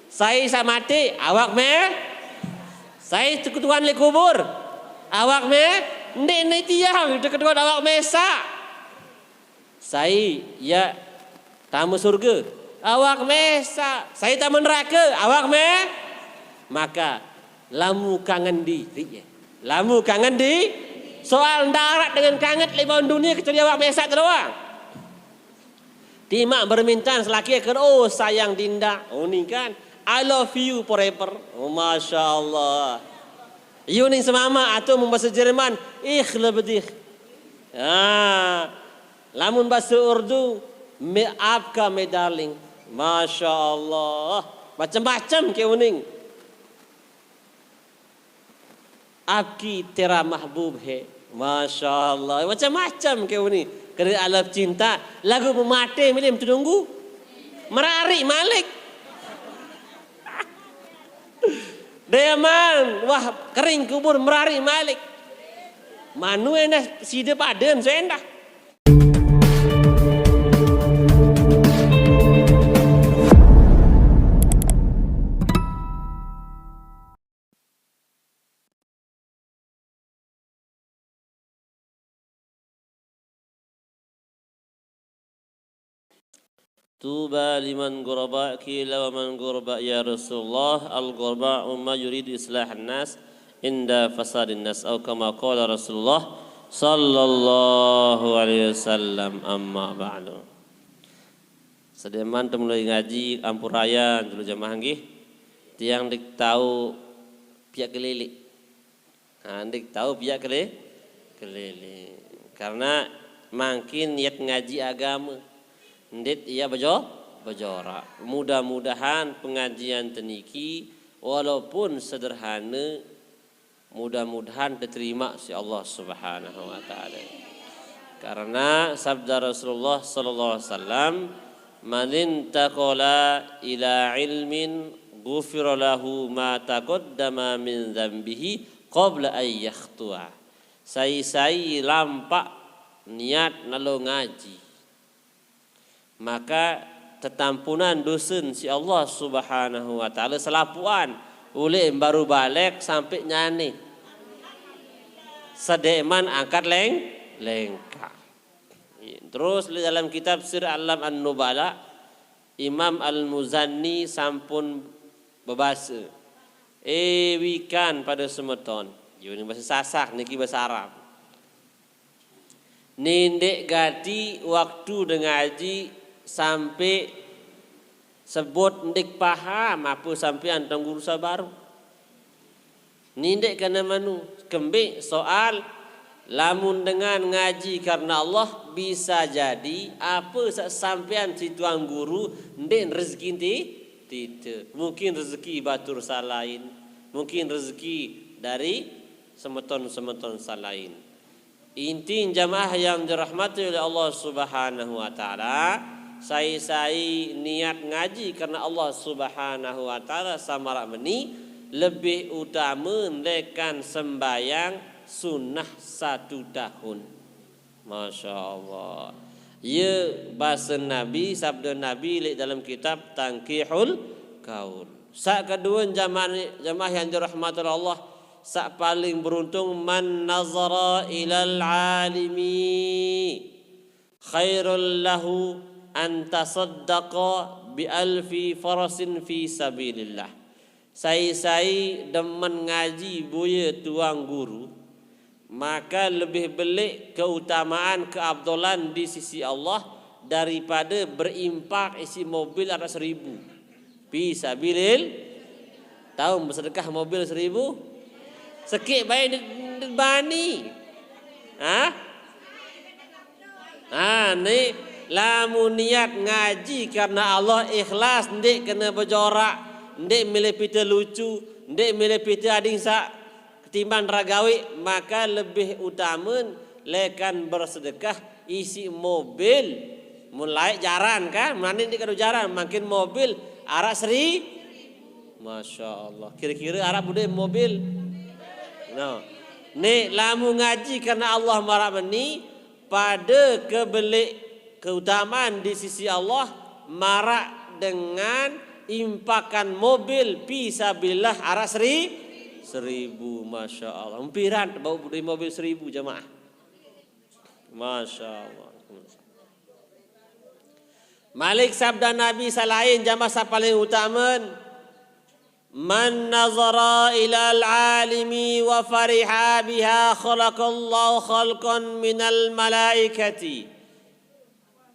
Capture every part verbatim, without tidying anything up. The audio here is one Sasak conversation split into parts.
Sai saq mate, awak me. Sai teketuan leq kubur, awak me. Ndeqne tiang teketuan awak mesaq. Sai, ya, tame surge, awak mesaq. Sai tame nerake, awak me. Maka, lamu kangen diriq, ya. Lamu kangen di, soal ndaraq dengan kanget leq bawon dunie kecuali awak mesaq te doang. Timaq bermintan selaki akan, "Oh, sayang Dinda." Oh, ni kan. "I love you forever." Oh, Masya Allah. Yuning semama atau membahasa Jerman, "Ich liebe dich." Ah, lamun bahasa Urdu, "Me aapka me darling." Masya Allah. Macam-macam ke uning. "Aapki tera mahbub hai." Masya Allah, macam-macam ke uning. Kene alaf cinta, laguq pemate mele menunggu. Merariq malik. Deman, wah, kering kubur, merariq malik. Manu endah side paden so endah. Tuba liman ghuraba, qila wa man ghuraba ya Rasulullah? Al ghuraba umma yuridu islahan nas inda fasadin nas, au kama qala Rasulullah sallallahu alaihi wasallam. Amma ba'du. Sedeman temulai ngaji ampurayan julu jamaah nggih. Tiang ndeq tao piaq kelilik. Nah, ndeq tao piaq kele-, keliling. Karena mangkin niat ngaji agame. Ndeq ia bejo-, bejoraq. Mudah-mudahan pengajian teniki walaupun sederhana, mudah-mudahan diterima siq Allah Subhanahu wa Ta'ala. Karena sabda Rasulullah sallallahu alaihi wasallam, "Man intaqala ila ilmin ghufira lahu ma taqaddama min dzambihi qabla an yakhtua." Sai-sai lampaq niat nalo ngaji, maka tetampunan dosen siq Allah Subhanahu wa Ta'ala selapuqan, uleq baru baleq sampe nyane. Sedeqman angkat leng-, lengkaq. Terus leq dalem kitab Sir A'lam An-Nubala, Imam Al-Muzani sampun bebase, "Eh, wikan pade semeton." Ye, ni base Sasak, niki base Arab. Ni ndeq gati waktu dengaji sampe sebut ndeq paham ape sampean Tuan Guru saq baruq. Ni ndeq kene menu, kembeq soal, lamun dengan ngaji karena Allah, bisa jadi ape saq sampean siq Tuan Guru ndeq rezeki nti-, tite. Mungkin rezeki batur saq lain, mungkin rezeki dari semeton-semeton saq lain. Inti jamaah yang dirahmati oleh Allah Subhanahu wa Ta'ala, sai-sai niat ngaji karena Allah Subhanahu wa Ta'ala saq maraq meni, lebih utame ndeqkan sembayang sunnah satu tahun. Masya Allah. Ye base Nabi, sabde Nabi leq dalem kitab Tangkihul Kaul. Saq kedue jamaah, jamaah yang dirahmati oleh Allah, saq paling beruntung, "Man nazara ilal alimi khairul lahu an tasaddaqa bi alfi farasin fi sabilillah." Sai-sai demen ngaji boye Tuan Guru, maka lebih beleq keutamaan, keafdalan di sisi Allah daripade berinfak isiq mobil araq seribu. Fi sabilillah. Tao besedekah mobil seribu? Sekeq bae ndeq, ndeq bani. Hah? Nah, ni, lamun niat ngaji karena Allah ikhlas, ndeq kene bejoraq, ndeq mele pite lucu, ndeq mele pite ading saq ketimbang ragawe, maka lebih utame lekan bersedekah isiq mobil. Mun laeq jaran kan, mane ndeq kadu jaran, mangkin mobil araq seri-, Masya Allah. Kire-kire araq bude mobil? No. Ni, lamun ngaji karena Allah maraq meni, pade kebeleq keutamaan di sisi Allah maraq dengan Impakan mobil fisabilillah arak seri-, seribu, Masya Allah. Empiran bau budi mobil seribu jamaah. Masya Allah. Malik sabda Nabi salain jamaah sa paling utaman, "Man nazara ilal alimi wa fariha biha khalaqallahu khalqan minal malaikati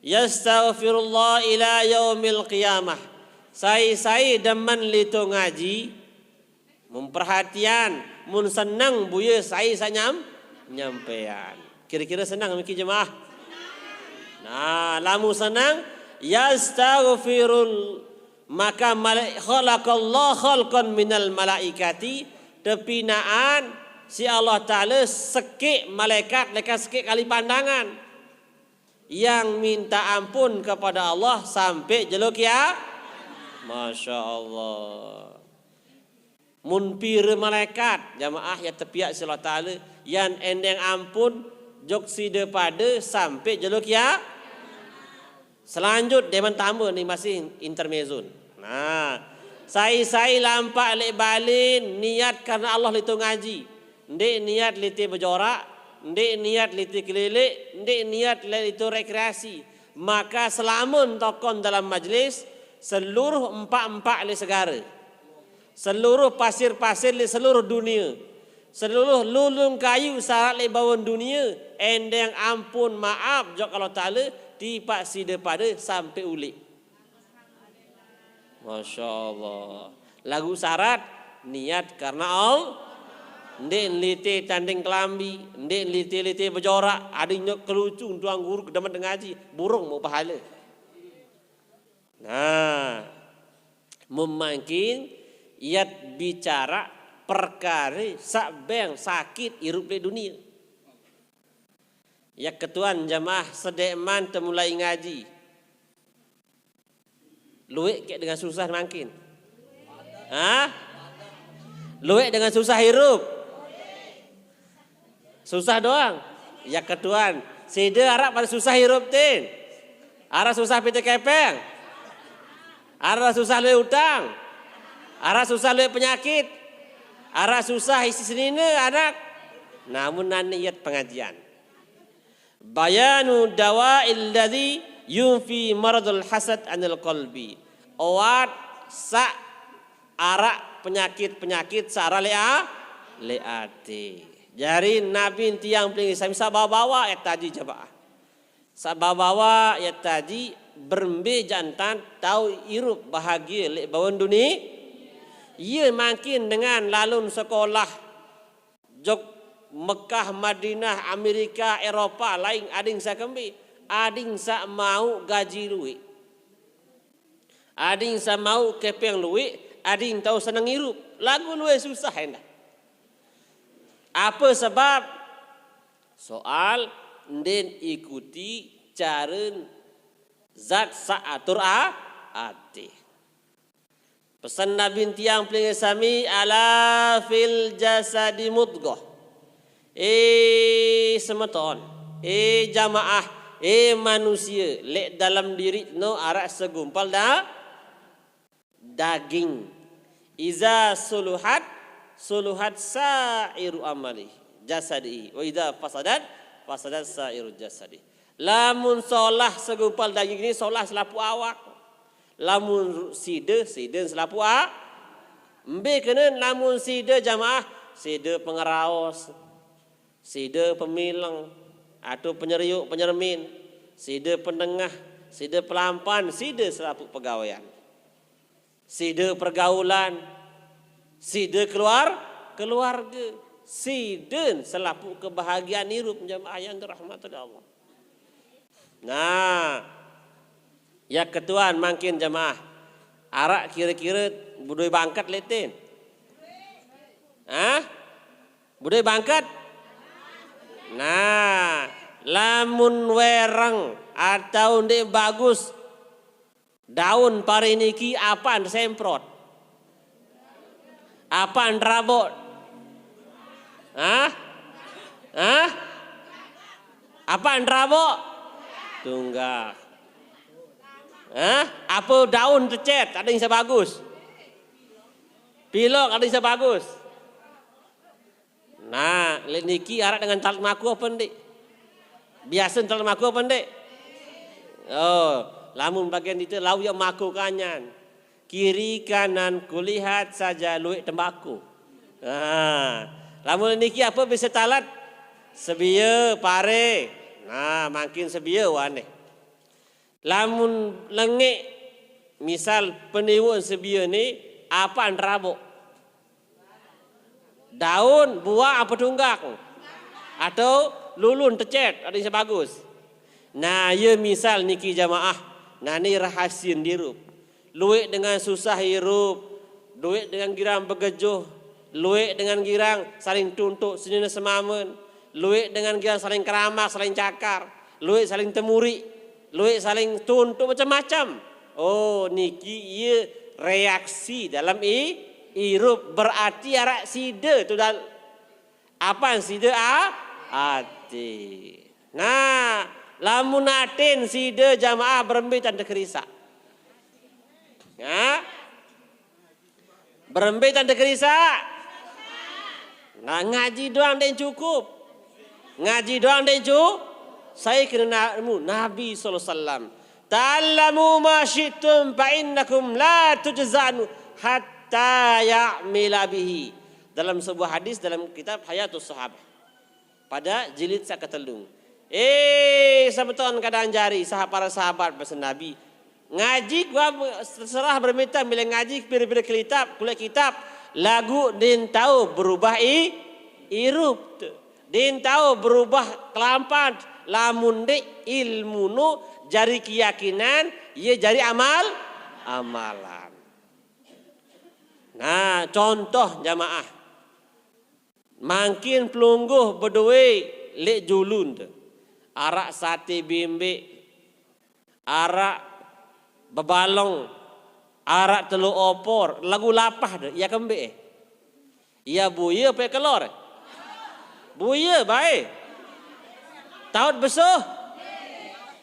yastaghfirullah ila yaumil qiyamah." Sai-sai demen lito ngaji, memperhatian, mun senang buya sai sanyam nyampean. Kira-kira senang miki jemaah? Nah, lamun senang, yastaghfirul, maka malaik khalaqallah khalqan minal malaikati, tepinaan si Allah Taala sekik malaikat, leka sekik kali pandangan yang minta ampun kepada Allah sampai jelo kia. Masya Allah. Mun pira malaikat jamaah ya tepiak si Allah Taala, yan endeng ampun jok sida pada sampai jelo kia. Selanjut demen tambah ni masih intermezzo. Nah, sai-sai lampak lek balen niat karena Allah lito ngaji. Ndik niat lite bejorak, ndik niat lite kelilik, ndik niat lek lito rekreasi. Maka selama entokon dalam majlis, seluruh empak-empak lek segara. Seluruh pasir-pasir lek seluruh dunia. Seluruh lulung kayu sarak lek bawon dunia, endeng ampun maaf jok Allah Taala, tipak sida pada sampai ulik. Masya Allah. Lagu syarat, niat karena Allah. Ndik lite tanding kelambi, ndik lite-lite bejorak, ada nyok kelucu tuang guru kedemen ngaji, burung mau pahala. Nah, memangkin iat bicara perkara sak beng sakit irup lek dunia. Ya ketuan jamaah sedek man temulai ngaji. Luek kek dengan susah mangkin? Hah? Luek dengan susah hirup? Susah doang. Ya ketuan, sida arak pada susah hirup tin. Arak susah pite kepeng. Arak susah luek utang. Arak susah luek penyakit. Arak susah isi senina anak. Namun nani iat pengajian. Bayanu dawa illadzi yunfi maradul hasad anil qalbi. Oat sak arak penyakit-penyakit sarak lea, lek ate. Jari Nabi tiang peling sami sak bawa-bawa ya tadi jamaah. Sak bawa-bawa ya tadi berembe jantan tau irup bahagia lek bawon dunia. Ia mangkin dengan lalun sekolah jok Mekah, Madinah, Amerika, Eropa, lain ading sakembe, ading sak mau gaji luek. Ading sak mau kepeng luek, ading tau senang irup. Lagu luek susah endah. Apa sebab? Soal ndik ikuti cara zat sak atur a, ate. Pesan Nabi tiang peling sami, "Ala fil jasadi mudghah." Eh semeton, eh jamaah, eh manusia, lek dalam diri no arak segumpal da, daging. Iza suluhat, suluhat sa'iru amali jasadi. Wa iza fasadat, fasadat sa'iru jasadi. Lamun solah segumpal daging ni solah selapuak awak. Lamun sida, sida selapuak a-, embe kena lamun sida jamaah, sida pengeraos, sida pemileng, atau penyeriuk, penyermin, sida penengah, sida pelampan, sida selapuak pegawean. Sida pergaulan, sida keluar, keluarga, sida selapuak kebahagiaan irup jamaah yang dirahmati oleh Allah. Nah, ya ketuan mangkin jamaah. Arak kira-kira budoi bangkat lek tin? Hah? Budoi bangkat? Nah, lamun wereng atau ndik bagus daun pari niki, apan semprot? Apan rabok? Hah? Hah? Apan rabok? Tunggak. Hah? Apa daun tecet, ada yang bisa bagus? Pilok ada yang bisa bagus? Nah, lek niki araq dengan talat maku apa ndik? Biasa talat maku apa ndik? Oh, lamun bagian itu lau ya maku kanyan. Kiri kanan kulihat saja luik tembako. Nah, lamun niki apa bisa talat? Sebia, pare. Nah, mangkin sebia waneh. Lamun lengek, misal peniwuk sebia ni apa rabok? Daun, buah apa tunggak? Atau lulun tecet, ada yang bagus. Nah, ya misal niki jamaah. Nah, ni rahasia dirup. Luik dengan susah irup, luik dengan girang begejuh, luik dengan girang saling tuntuk senina semamen, luik dengan girang saling keramak, saling cakar, luik saling temuri, luik saling tuntuk macam-macam. Oh, niki iya reaksi dalam i, irup, berarti araq sida tu dal-, apan sida a, ati. Nah, lamun atin sida jamaah berembe tante kerisak. Ya. Berembe tante kerisak. Nah, ngaji doang ndak cukup. Ngaji doang ndak cukup. Saya kena nabi sallallahu alaihi wasallam. Ta'allamu ma syi'tum fa innakum la tujzanu hatta ya'mila bihi. Dalam sebuah hadis dalam kitab Hayatus Sahabah. Pada jilid saketelu. Eh, semeton kadang jari sah-, para sahabat pesan Nabi. Ngaji gua terserah berminta milih ngaji pira-pira kitab, kulit kitab. Lagu din tahu berubah i, irup tu. Din tahu berubah kelampan. Lamun dek ilmu nu jari keyakinan, ia jari amal, amalan. Nah, contoh jamaah. Mangkin pelungguh bedoe lek julun tu. Araq sate bembek, araq bebalong, araq telo opor, lagu lapah tu, ia kembek. Ia buya pe kelor. Buya bae. Taut besuh.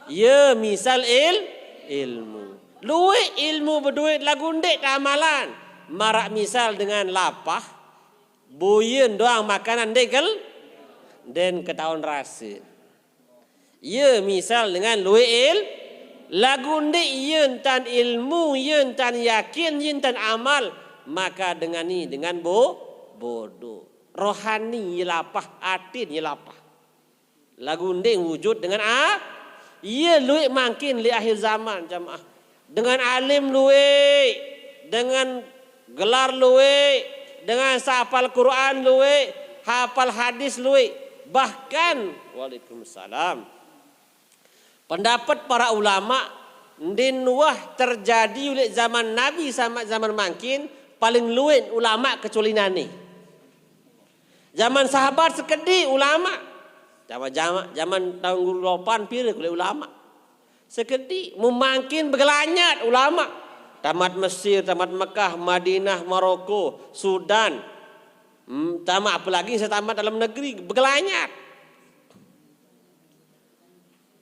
Ia misal il, ilmu. Luik ilmu bedoe lagu ndek amalan. Maraq misal dengan lapah, buyin doang makanan ndekel, den ketaun rase. Ye misal dengan luwe il, lagu ndik ye entan ilmu, ye entan yakin, ye entan amal, maka dengan ni dengan bo, bodoh. Rohani ye lapah, atin ye lapah. Lagu ndik wujud dengan a, ye luwe mangkin li akhir zaman jamaah. Dengan alim luwe, dengan gelar luwe, dengan sahapal Quran luwe, hapal hadis luwe. Bahkan, waalaikumsalam. Pendapat para ulama, ndin wah terjadi ulik zaman Nabi sama zaman mangkin, paling luwe ulama kecuali nani. Zaman sahabat sekedi ulama. Zaman, zaman, zaman tahun guru lopan pira kulit ulama. Sekedi, mun mangkin begelanyat ulama. Tamat Mesir, tamat Mekah, Madinah, Maroko, Sudan. Hmm, tamat apalagi saya tamat dalam negeri, begelanyat.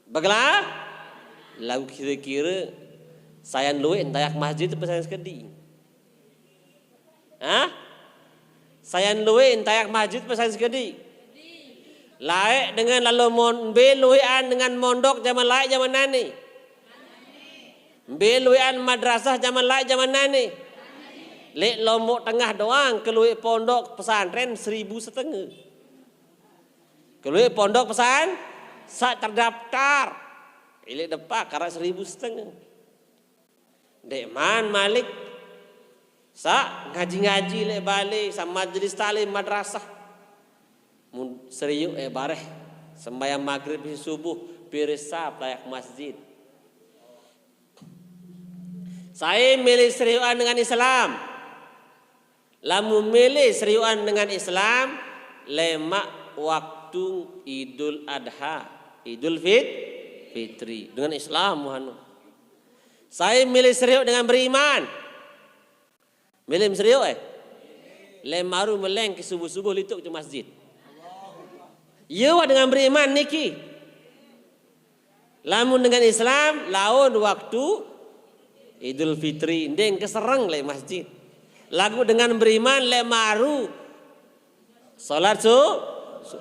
Begela, lagu kira-kira sayan luwe entayak masjid apa sayan sekedi? Hah? Sayan luwe entayak masjid apa sayan sekedi? Laek dengan lalu mon-, mbe luwean dengan mondok zaman laek zaman nani? Mbe luwean madrasah zaman laek zaman nani? Lek Lombok Tengah doang keluwe pondok pesantren seribu setengah. Keluwe pondok pesan, sak terdaftar. Ilik depak karak seribu setengah. Dek man malik. Sak ngaji-ngaji lek balik, sak majelis taklim madrasah. Mun seriuk eh bareh. Sembahyang maghrib subuh, pirsa pelayak masjid. Saya milih seriuan dengan Islam. Lamun milih seriuan dengan Islam, lemak waktu Idul Adha, Idul Fit-, Fitri. Dengan Islam, anu. Saya milih seriuk dengan beriman. Milih seriuk, eh? Lem maru meleng ke subuh-subuh lituk ke masjid. Iya wah dengan beriman niki. Lamun dengan Islam, laun waktu Idul Fitri, ndeng kesereng lek masjid. Lagu dengan beriman lek maru. Salat su,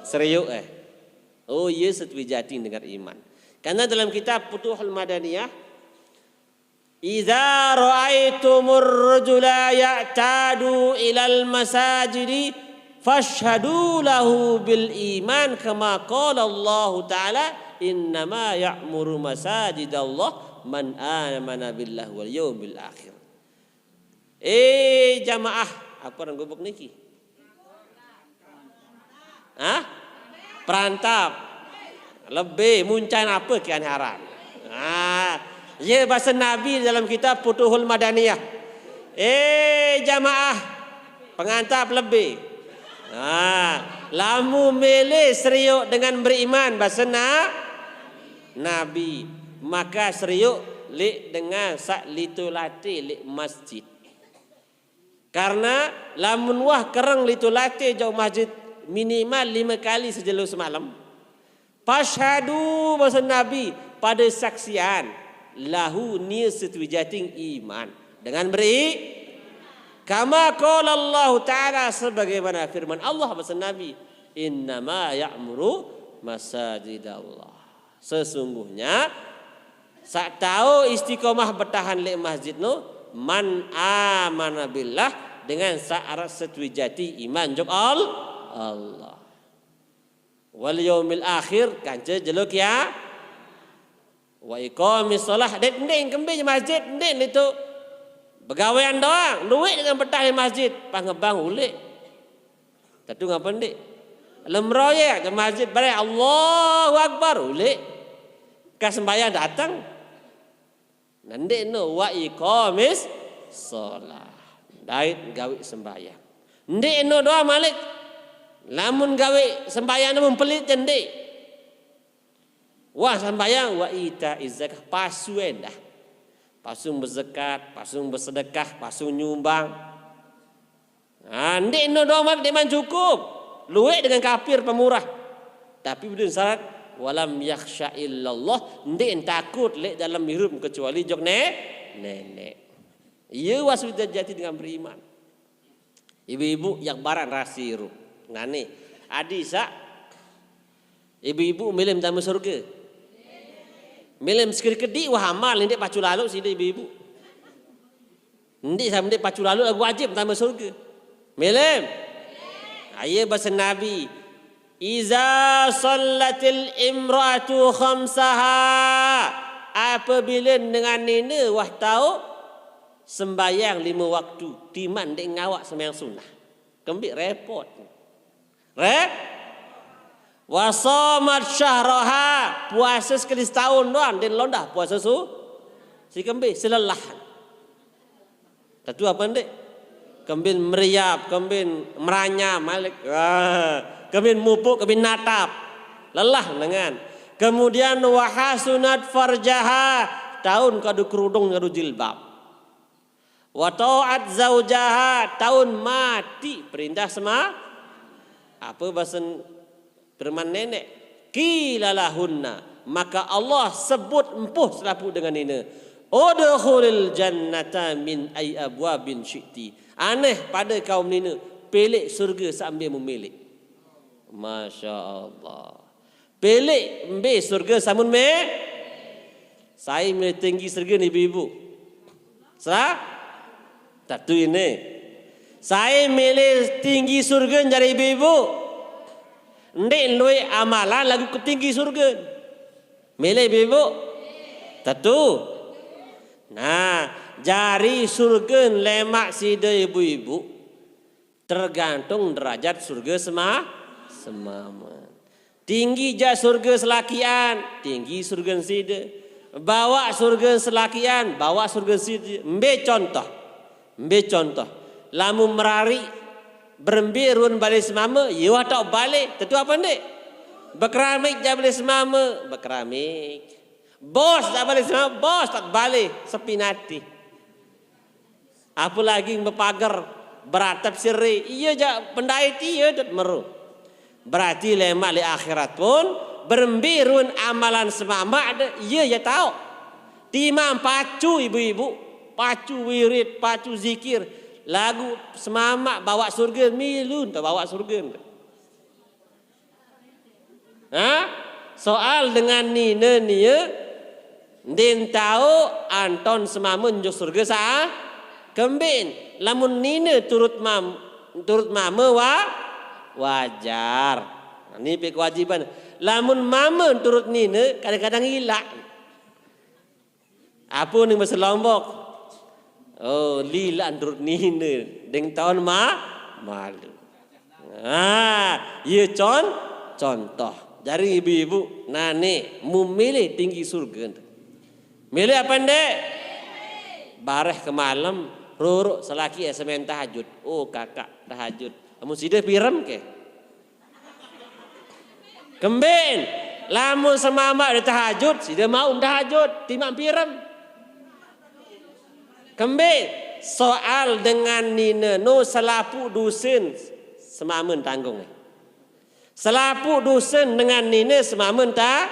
seriuk eh. Oh iya, setwijati dengan iman. Karena dalam kitab Futuhul Madaniyah, "Idza ra'aitumur rajula ya'tadu ilal masajidi fashhadu lahu bil iman kama qala Allah Ta'ala, innama ya'muru masajidallah man amana billahi wal yaumil akhir." Eh jamaah, apa orang gubuk niki? Hah? Perantap. Lebih muncai apa kian haran. Nah, ya bahasa Nabi dalam kitab Futuhul Madaniyah. Eh jamaah, pengantap lebih. Nah, lamu milih seriuk dengan beriman bahasa na, Nabi, maka seriuk lek dengan sak litu lati lek masjid. Karena lamun wah kereng litu lati jauh masjid minimal lima kali sejelo semalam. Fashhadu, maksud Nabi, pada saksian lahu niat setwijating iman dengan beri kama qala Allah Ta'ala, sebagaimana firman Allah, maksud Nabi, innama ya'muru masajidallah. Sesungguhnya sak tahu istiqomah bertahan lek masjid no man amana billah, dengan syarat setwijati iman jok Allah. Wal yaumil akhir, kanca jelo kia. Wa iqamis shalah, det ndek kembe masjid, ndek itu. Begawean doang, duit dengan betah di masjid, pangebang ulik. Tentu ngapa ndek? Lemroye ke masjid, bare Allahu Akbar, ulik. Ka sembahyang datang. Nah, ndek no wa iqamis shalah. Dait gawe sembahyang. Ndek no doa malik. Lamun gawe sembahyang namun pelit je ndek. Wah sembahyang wa ita izakah pasu endah. Pasung berzekat, pasung bersedekah, pasung nyumbang. Nah, ndek no doa malik deman cukup. Luek dengan kafir pemurah. Tapi bidun syarat walam yakhsha illallah, ndek takut lek dalam hirup kecuali jok ne, nenek. Iya waswita jati dengan beriman. Ibu-ibu yang barat rasi hirup. Nah ni, adi sak ibu-ibu milih tamu surga. Milih sekedi-kedi wah amal ndek pacu lalu sida ibu-ibu. Ndek sama ndek pacu lalu lagu wajib tamu surga. Milih. Aye bahasa Nabi, "Iza sallatil imra'atu khamsaha." Apabila dengan nina wah tahu sembahyang lima waktu, timan ndek ngawak sembahyang sunnah. Kembik repot. Re? Wa shamat syahraha, puasa sekali setahun doang, den londah puasa su. Si kembik selelah. Tentu apa ndek? Kembin meriap, kembin meranyam malik. Wah, kembin mupuk, kembin natap. Lelah dengan. Kemudian wa hasunat farjaha, tahun kadu kerudung kadu jilbab. Wa ta'at zaujaha, tahun mati perintah sema. Apa bahasa firman nenek? Qila lahunna, maka Allah sebut empuh selapu dengan nina, "Udkhulil jannata min ay abwabin syi'ti." Aneh pada kaum nina, pelek surga sambil memilih. Masya Allah. Pelek mbe surga samun me. Saya milih tinggi surga ni ibu-ibu. Serah? Tentu ini. Saya milih tinggi surga jari ibu-ibu. Ndek luwe amalan lagu ke tinggi surga. Milih ibu-ibu. Tentu. Nah, jari surga lemak sida ibu-ibu. Tergantung derajat surga sema, semaman. Tinggi ja surga selakian, tinggi surga sida. Bawa surga selakian, bawa surga sida. Mbe contoh. Mbe contoh. Lamu merari berembe run bale semama, yo tak bale. Tentu apa ndek? Bekeramik ja bale semama, bekeramik. Bos ja bale semama, bos tak bale, sepi nati. Apalagi bepagar beratap sirri, iya ja pendait iya dot meru. Berarti lemak le akhirat pun berembe run amalan semamak de iya ya tau. Timang pacu ibu-ibu. Pacu wirid, pacu zikir, laguq semamaq bawaq surge, milu nte bawaq surge nte. Ha? Soal dengan nine nie, ndin tao anton semame njuk surge sa-, kembin. Lamun nine turut mam-, turut mame wa-, wajar. Ni pe kewajiban. Lamun mame turut nine, kadang-kadang ilaq. Ape ni base Lombok? Oh, lilaq turut nine, deng taon ma-, malu. Ah, ye con-, contoh. Jari ibu-ibu, nane, mun mele tinggi surge ente. Mele ape ndeq? Bareh kemalem, roroq selaki semaen tahajud. Oh, kakak tahajud. Amun side pirem ke? Kembin, lamun semamaq de tahajud, side mauq tahajud, timaq pirem. Kembin, soal dengan nine no selapuq dusen semame tanggung. Selapuq dusen dengan nine semame ta-,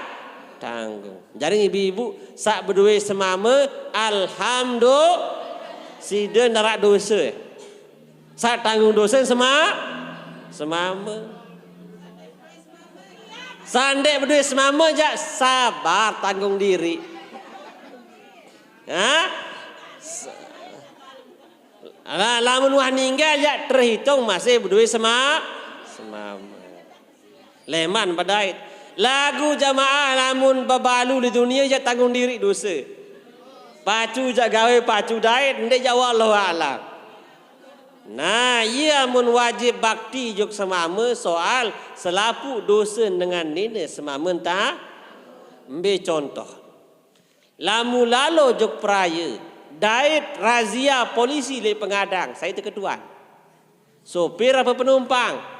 tanggung. Jari ibu-ibu saq bedowe semame, alhamdulillah, side ndaraq dose. Saq tanggung dose sema-, semame. Saq ndeq bedowe semame jaq sabar, tanggung diriq. Ha? Se-, la-, lamun wah ninggal jaq terhitung masih bedowe sema-, semame. Leman bedait. Laguq jamaah lamun bebalu leq dunie jaq tanggung diriq dose. Pacu jaq gawe pacu dait, ndeq jaq wallahu a'lam. Nah, ie amun wajib bakti jok semame soal selapuq dose dengan nine semame ta-, mbe contoh. Lamun lalo jok peraye, dait razia polisi leq pengadang, sai teketuan? Sopir ape penumpang?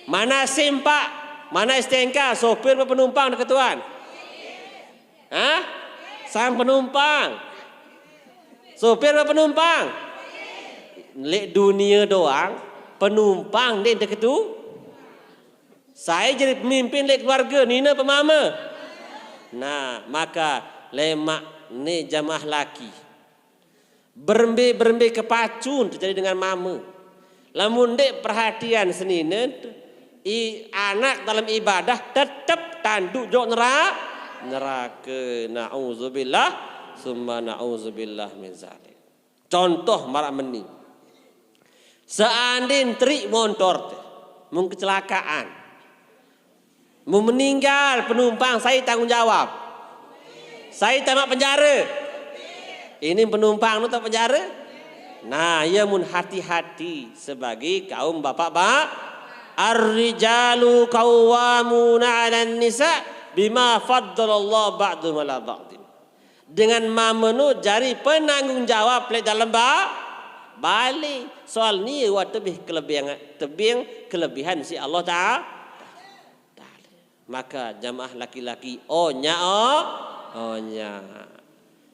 Mana SIM, Pak? Mana STNK? Sopir ape penumpang teketuan? Hah? Sang penumpang. Sopir ape penumpang? Leq dunie doang, penumpang ndeq teketu-, Sai jari pemimpin leq keluarge, nine ape mame? Nah, maka lemaq ne jamaah laki, berembe-berembe kepacun terjadi dengan mame. Lamun ndeq perhatian senine, i-, anak dalem ibadah tetep tanduq jok nera-, nerake. Nauzubillah, summa nauzubillah min zalik. Contoh maraq meni. Seandin teriq montor te, mun kecelakaan, mun meninggal penumpang, sai tanggung jawab? Sai tamaq penjare? Ini penumpang nu tamaq penjare? Nah, ie mun hati-hati sebagai kaum bapak ba-, Ar-rijalu qawwamuna 'alan nisa bima faddalallahu ba'dahum 'ala ba'din. Dengan mame nu jari penanggung jawab leq dalem ba-, bale. Soal nie wah tebih kelebihan, tebing kelebihan siq Allah Ta-, Taala. Maka jamaah laki-laki, onya, o-, onya.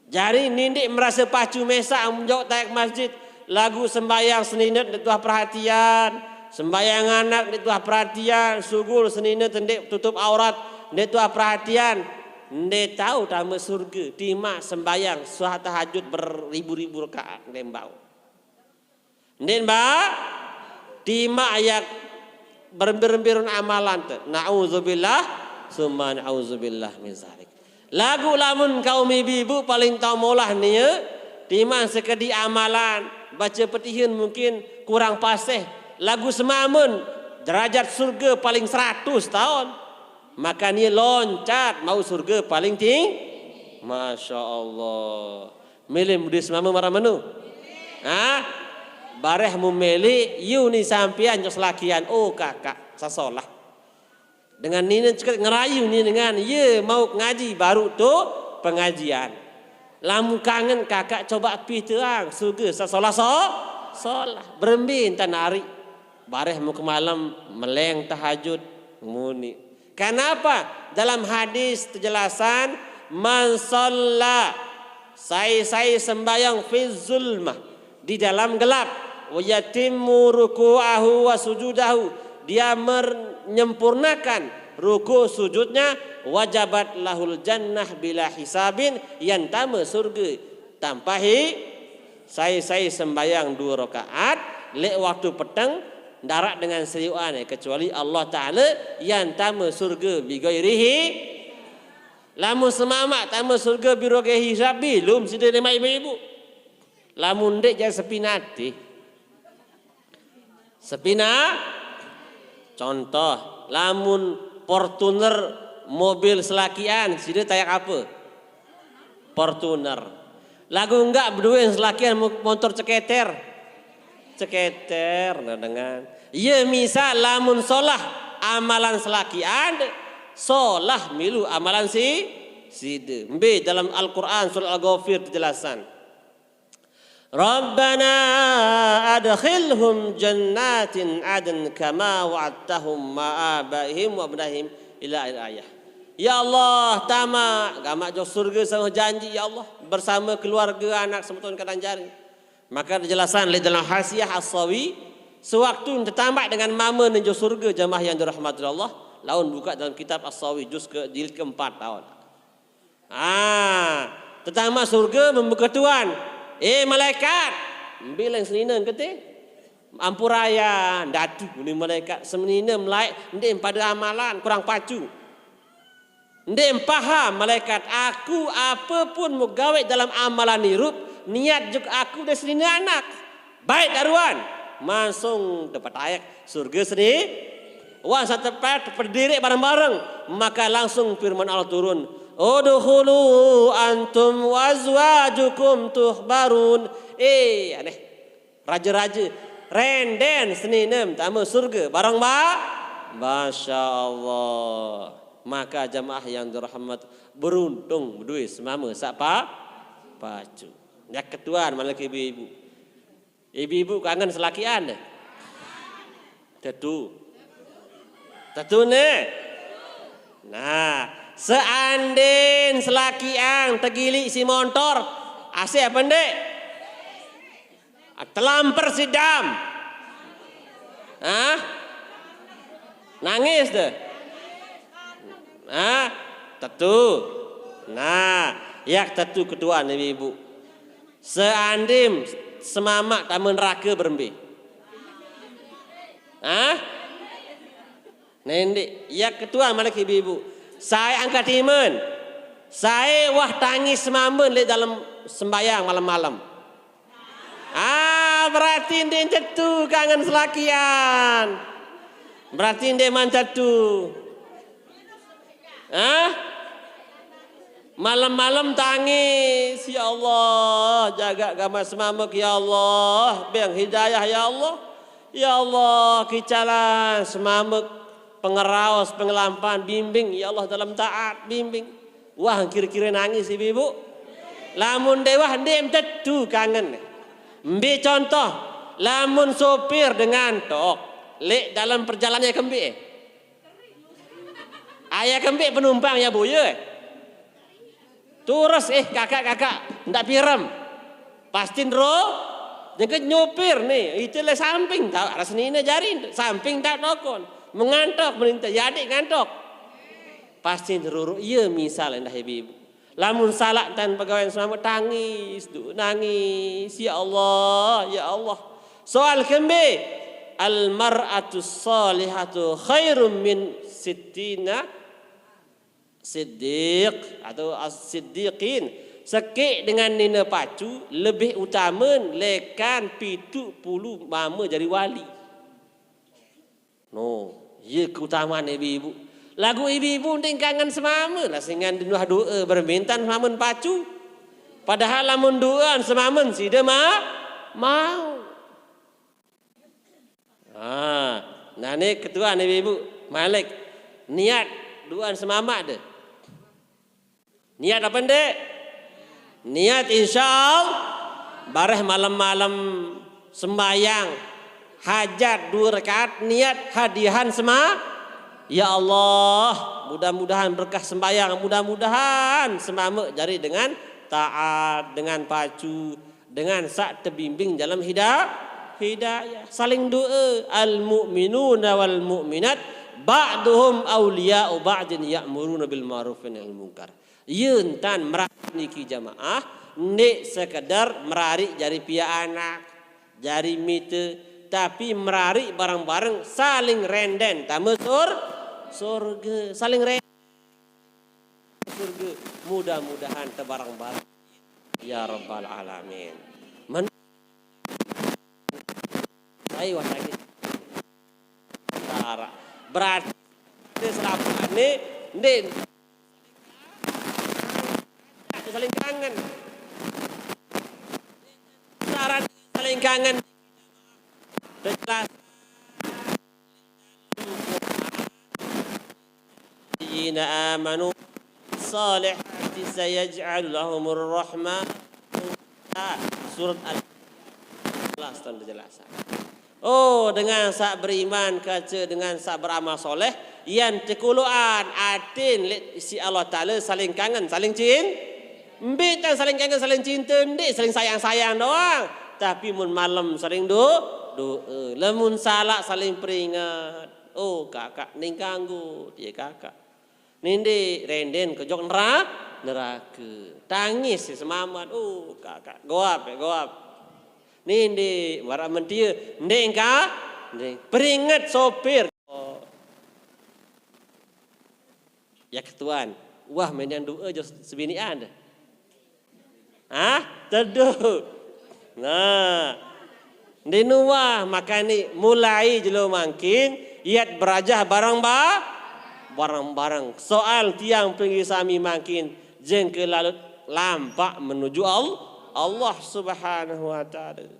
Jari nindiq merase pacu mesaq menjok taek masjid, laguq sembahyang senine ndeq tuah perhatian, sembahyang anak ndeq tuah perhatian, sugul senine ndeq tutup aurat ndeq tuah perhatian. Ndeq tao tame surge, timaq sembahyang suah tahajud beribu-ribu rakaat, ndeq bau. Ndeq, Mbak? Timaq yaq berembe-rembe run amalan te. Nauzubillah, summa nauzubillah min zalik. Laguq lamun kaum ibu-ibu paling tao molah nie, timaq sekediq amalan, bace petihin mungkin kurang paseh, laguq semamen derajat surge paling seratus taon. Maka nie loncat mauq surge paling ting-, Masya Allah. Mele mudi semame maraq menu? Hah? Bareh mun mele, yu ni sampean jok selakian, oh, kakak, sasolah. Dengan nine ceket ngerayu ni dengan, ye mauq ngaji baruq tu pengajian. Lamun kangen kakak cobaq piteang, surge sasolah so-, solah. Berembe ntan ariq. Bareh muke malem, meleng tahajud, muni. Kenapa? Dalam hadis tejelasan, "Man shalla", sai-sai sembahyang, "fi zulmah", di dalam gelap, "wa yatimmu ruku'ahu wa sujudahu", dia menyempurnakan ruku' sujudnya, "wajabat lahul jannah bila hisabin", yang tame surge Tampahi sai-sai sembayang dua rakaat lek waktu peteng, darat dengan seriuan, kecuali Allah Taala yang tama surga bighairi hi. Lamun semamak tama surga bighairi hisab, belum sida lima ibu-ibu. Lamun dek jadi sepinati. Sepina, contoh, lamun Fortuner mobil selakian, sida tayak apa? Fortuner. Lagu enggak berdua selakian mo-, motor ceketer. Ceketer, nah dengan. Ya misal lamun solah amalan selakian, solah milu amalan si sida. Mbe dalam Al-Quran surah Al-Ghafir terjelasan. Rabbana adkhilhum jannatin adn kama wa'adtahum ma abaihim wa abnahim ila akhir ayah. Ya Allah, tama gamak jok surga sama janji, ya Allah, bersama keluarga anak semeton kadang jari. Maka dijelasan oleh dalam Hasiah As-Sawi, sewaktu tetambak dengan mama neng jok surga, jamaah yang dirahmati Allah, laun buka dalam kitab As-Sawi juz ke jilid keempat tahun. Ah, tetama surga membuka tuan. Eh, malaikat, bilang senina kete. Ampuraya, datu ni malaikat. Semenina melaik, ndek pada amalan, kurang pacu. Ndek paham malaikat, aku apapun mau gawe dalam amalan hirup, niat juk aku dari senina anak. Baik daruan, langsung dapat ayat surga seni. Wan satepat berdiri bareng-bareng, maka langsung firman Allah turun, "Udkhulu antum wa azwajukum tuhbarun." Eh, aneh. Raja-raja, renden seninem tama surga bareng ba. Masya Allah. Maka jamaah yang dirahmat, beruntung berdua semama sapa pacu. Ya ketuan mana ke ibu-ibu. Ibu-ibu kangen selakian deh. Tetu. Tetu ne. Nah, seandin selakian tegilik si montor, asik apa ndek? Telamper si dam. Hah? Nangis deh. Hah? Tetu. Nah, yak tetu ketuan ibu-ibu. Seandim semamak tama neraka berembe. Hah? Nende, yak ketuan malik ibu-ibu. Saya angkat iman. Saya wah tangis semamben lek dalam sembayang malam-malam. Ah, berarti ndek tetu kangen selakian. Berarti ndek man tetu. Hah? Malam-malam tangis, ya Allah, jaga gamak semamek, ya Allah, beng hidayah, ya Allah. Ya Allah, kicalan semamek, pengeraos, pengelampan, bimbing, ya Allah, dalam taat, bimbing. Wah, kira-kira nangis ibu-ibu. Lamun dewah, ndek tetu kangen. Mbe contoh, lamun sopir dengan tok, lek dalam perjalanan kembe. Ayah kembe penumpang ya boye. Turus, eh, kakak-kakak, ndak pirem. Pastin ro, jengke nyopir nih, itu le samping tau, ada senine jari, samping tak tokon. Mengantok, meninta, ya adik ngantok. Pastin ruru, iya misal endah ibu-ibu. Lamun salak tan pegawai selamat tangis, du, nangis, ya Allah, ya Allah. Soal kembe, al mar'atus salihatu khairum min sittina siddiq atau as-siddiqin. Sekik dengan nina pacu lebih utama lekan pitu puluh mama jadi wali. No, iya keutamaan ibu-ibu. Lagu ibu-ibu ndek kangen semama lah singan denuah doa bermintan semamen pacu. Padahal lamun doa semamen sida ma mau. Ah, nah ni ketua ni ibu-ibu. Malik. Niat doa semamak deh. Niat apa ndek? Niat insya Allah bareh malam-malam sembayang hajat dua rakaat niat hadiahan sema. Ya Allah, mudah-mudahan berkah sembayang, mudah-mudahan semama jari dengan taat, dengan pacu, dengan sak terbimbing dalam hida-, hidayah. Saling doa, al mu'minuna wal mu'minat ba'duhum awliya'u ba'din ya'muruna bil ma'ruf wa nahyil munkar. Ye entan merasa niki jamaah Ndeq sekedar merariq jari piaq anak, jari mite, tapi merariq bareng-bareng saling renden tame sur-, surge, saling renden surge. Mudah-mudahan tebareng-bareng. Ya Rabbal Alamin. Men-, saya wah lagi. Berarti selapuqne ndeq saling kangen. Syarat saling kangen. Jelas. Alladzina amanu salihati sayaj'alu lahumur rahman. Surat Al-Ikhlas, tan dijelasan. Oh, dengan saq beriman kance dengan saq beramal soleh, yan tekoloqan aten leq siq Allah Taala saling kangen, saling cin-, mbe tan saling kangen, saling cinte, ndeq, saling sayang-sayang doang. Tapi mun malem sering do-, doe, lamun salaq saling peringet. Oh, kakak, ning kanggo, ye kakak. Ninde renden kejok nera-, nerake. Tangis semaman. Oh, kakak, goap, goap. Ninde maraq mentie, ndeq engka, ndeq. Peringet sopir. Oh. Ya ketuan, wah mendang doe jok sebinian deh. Hah? Teduh. Nah, ndeqne uah, makane mulai jelo mangkin, yat berajah bareng ba-, bareng-bareng. Soal tiang pengiring sami mangkin, jengke lalut lampaq menuju Al-, Allah Subhanahu wa Ta'ala.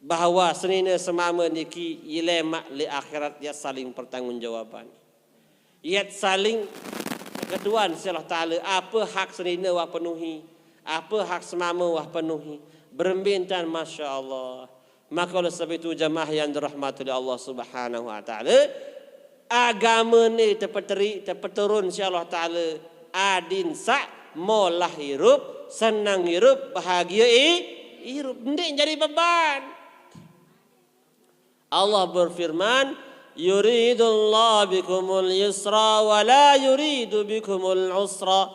Bahwa senine semame niki ilemaq leq akhirat yat saling pertanggungjawaban. Yat saling ketuan siq Allah Taala, ape hak senine wah penuhi, ape hak semame wah penuhi. Berembe tan, masya Allah. Maka oleh sebab itu jamaah yang dirahmati oleh Allah Subhanahu wa Ta'ala, agamene tepeteriq, tepeturun siq Allah Taala, adin saq molah irup, seneng irup, bahagie i-, irup. Ndeq jari beban. Allah berfirman, "Yuridullahu bikumul yusra wa la yuridu bikumul usra."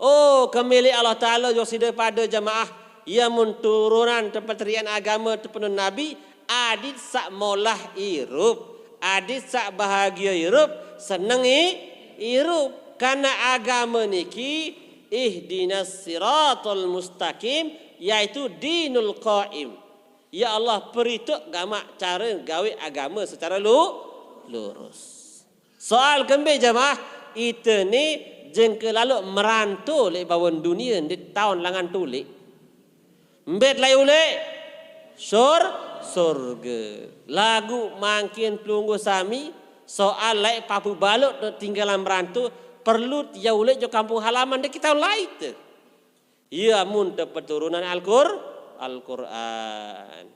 Oh, kembe leq Allah Taala jok side pade jamaah, ie mun turunan tepeterian agame tepenun nabi, adit saq molah irup, adit saq bahagie irup, seneng i-, irup. Karena agame niki ihdinas siratal mustaqim, yaitu dinul qaim. Ya Allah, perituq gamaq care gaweq agame secare lu-, lurus. Soal kembe jamaah, ite ni jengke laluq meranto leq bawon dunie ndeq taon langan tuleq. Mbe laeq uleq? Sur-, surge. Laguq mangkin pelungguh sami, soal laeq papuq balok tinggalan meranto, perlu tie uleq jok kampung halaman, ndeq ite taon laeq te. Ie amun tepeturunan Al-Qur-, Al-Qur'an.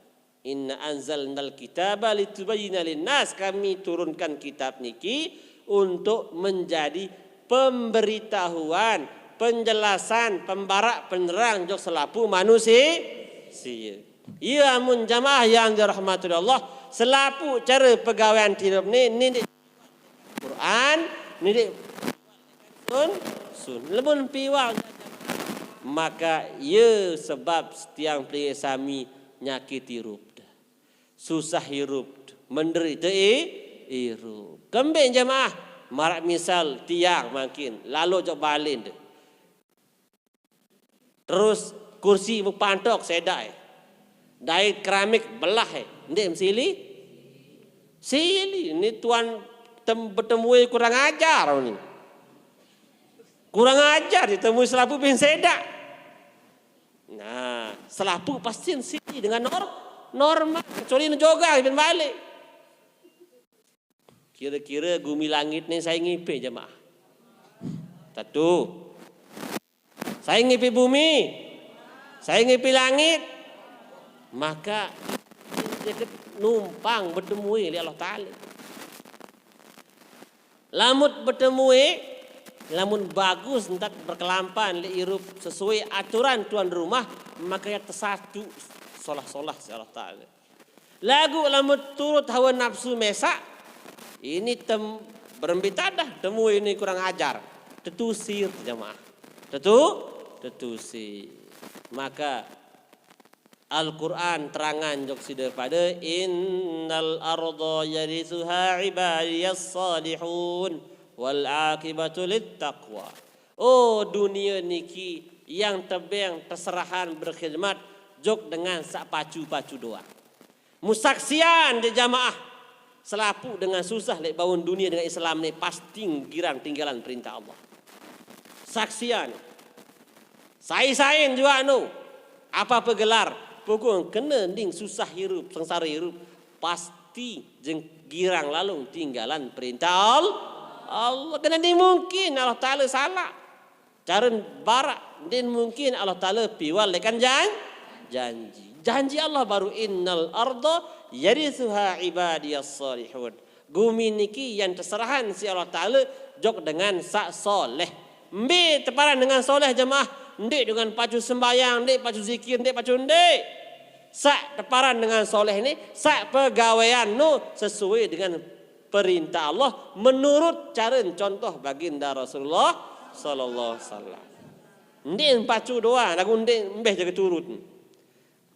Inna anzalnal kitaba litubayyina linnas, kami turunkan kitab niki untuk menjadi pemberitahuan, penjelasan, pembaraq, penerang jok selapuq manusi-, sie. Ie amun jamaah yang dirahmati Allah, selapuq care pegawean tirup ni, ni ndeq Qur'an, ni ndeq sun-, sun-, lemun piwang, maka ie sebab tiang pelinggih sami nyakit irup. Susah irup, menderite i-, irup. Kembe jamaah, maraq misal tiang mangkin, lalo jok balen de. Terus kursi bepantok sedaq, eh. Dait keramik belah, eh. Ndeq mesili? Sili. Ni tuan tem-, betemue kurang ajar ni. Kurang ajar ditemui selapuq bin sedaq. Nah, selapuq pasti sili dengan nor-, normal. Kecuali nejogang bin balik. Kire-kire gumi langit ni sai ngipe, jemaah? Tetu. Sai ngipe bumi? Sai ngipe langit? Maka, numpang betemue leq Allah Taala. Lamun betemue, lamun bagus ntan berkelampan leq irup sesuai aturan tuan rumah, maka yaq tesatu solah-solah siq Allah Taala. Laguq lamun turut hawe napsu mesaq, ini tem-, berembe tadah, temue ini kurang ajar. Tetusi, jemaah. Tetu-, tetusi. Maka Al-Quran terangan jok sida pada, "Innal arda yarithuha ibadiyas salihun wal aqibatu lit taqwa." Oh, dunia niki yang tebeng teserahan berkhidmat jok dengan saq pacu-pacu doang. Musaksian je jamaah, selapuq dengan susah leq baun dunie dengan Islam ni pasti girang tinggalan perintah Allah. Saksian. Sai-sain juaq no, apa-apa gelar, pokok kene nding susah irup, sengsare irup, pasti jeng girang lalung tinggalan perintah Al-, Allah. Kene nding mungkin Allah Taala salaq. Caren baraq, ndin mungkin Allah Taala piwal lekan jan-, janji. Janji Allah baru, "Innal arda yarithuha ibadiyas salihun." Gumi niki yang teserahan siq Allah Taala jok dengan saq soleh. Mbe teparan dengan soleh, jemaah? Ndeq dengan pacu sembahyang, ndeq pacu zikir, ndeq pacu ndeq. Saq teparan dengan soleh ni, saq pegawean no sesuai dengan perintah Allah menurut care contoh Baginda Rasulullah sallallahu alaihi wasallam. Ndeq pacu doang, laguq ndeq mbeh jage turut.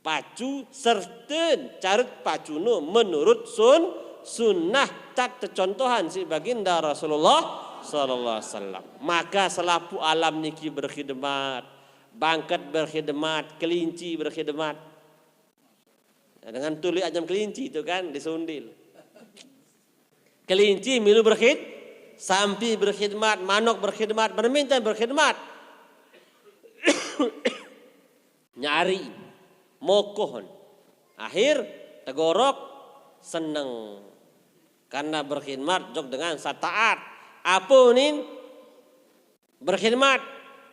Pacu serte caret pacune menurut sun-, sunnah tat tecontohan siq Baginda Rasulullah sallallahu alaihi wasallam. Maka selapuq alam niki berkhidmat, bangket berkhidmat, kelinci berkhidmat. Dengan tulik ajam kelinci tu kan, disundil. Kelinci milu berkhid-, sampi berkhidmat, manok berkhidmat, berminten berkhidmat. Nyari, mokoh. Akhir, tegorok, seneng. Karena berkhidmat jok dengan saq taat. Ape unin? Berkhidmat,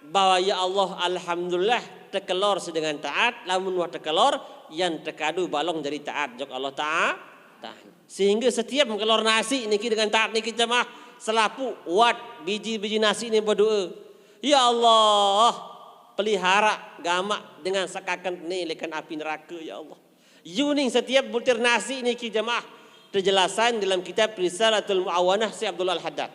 bahwa, "Ya Allah, alhamdulillah, tekelor siq dengan taat, lamun wah tekelor, yan tekadu balong jari taat jok Allah Taala." Sehingga setiap mekelor nasi niki dengan taat niki, jemaah, selapuq wat biji-biji nasi ni bedoe, "Ya Allah, pelihara gamaq dengan saq kaken ni lekan api nerake, ya Allah." Yuning setiap butir nasi niki, jemaah, tejelasan dalam kitab Risalatul Muawanah siq Abdullah Al-Haddad.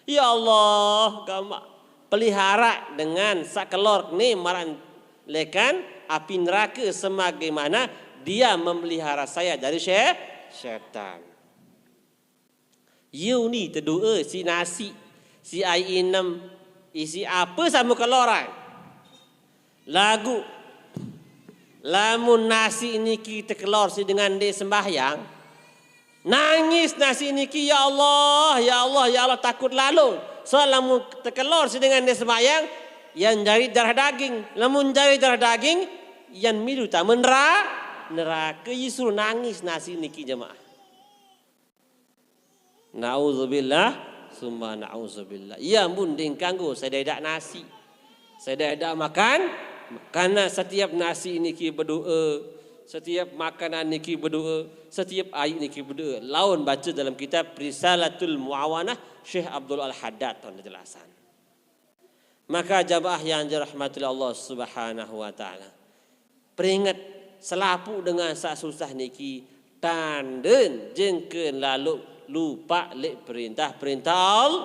Ya Allah, gamaq, pelihara dengan saq kelor ni maraq lekan api nerake sebagaimana dia memelihara saya dari sye-, setan. Ye uni tedoe siq nasi, siq aiq inem, isiq ape saq mekeloran. Laguq lamun nasi niki tekelor siq dengan ndeq sembahyang, nangis nasi niki, "Ya Allah, ya Allah, ya Allah," takut lalo. Soal lamun tekelor siq dengan ndeq sembahyang, yan jari darah daging. Lamun jari darah daging, yan milu tame nera-, nerake. Ye suruh nangis nasi niki, jemaah. Nauzubillah, summa nauzubillah. Ye ampun, ndeq kanggo saq edaq nasi, saq edaq makan, karena setiap nasi niki bedoe, setiap makanan niki bedoe, setiap aiq niki bedoe. Laun bace dalam kitab Risalatul Muawanah, Syekh Abdul Al-Haddad, ton jelasan. Maka jamaah yang dirahmati Allah Subhanahu wa Ta'ala, peringet, selapuq dengan saq susah niki tanden jengke lalo lupaq leq perintah-perintah Al-,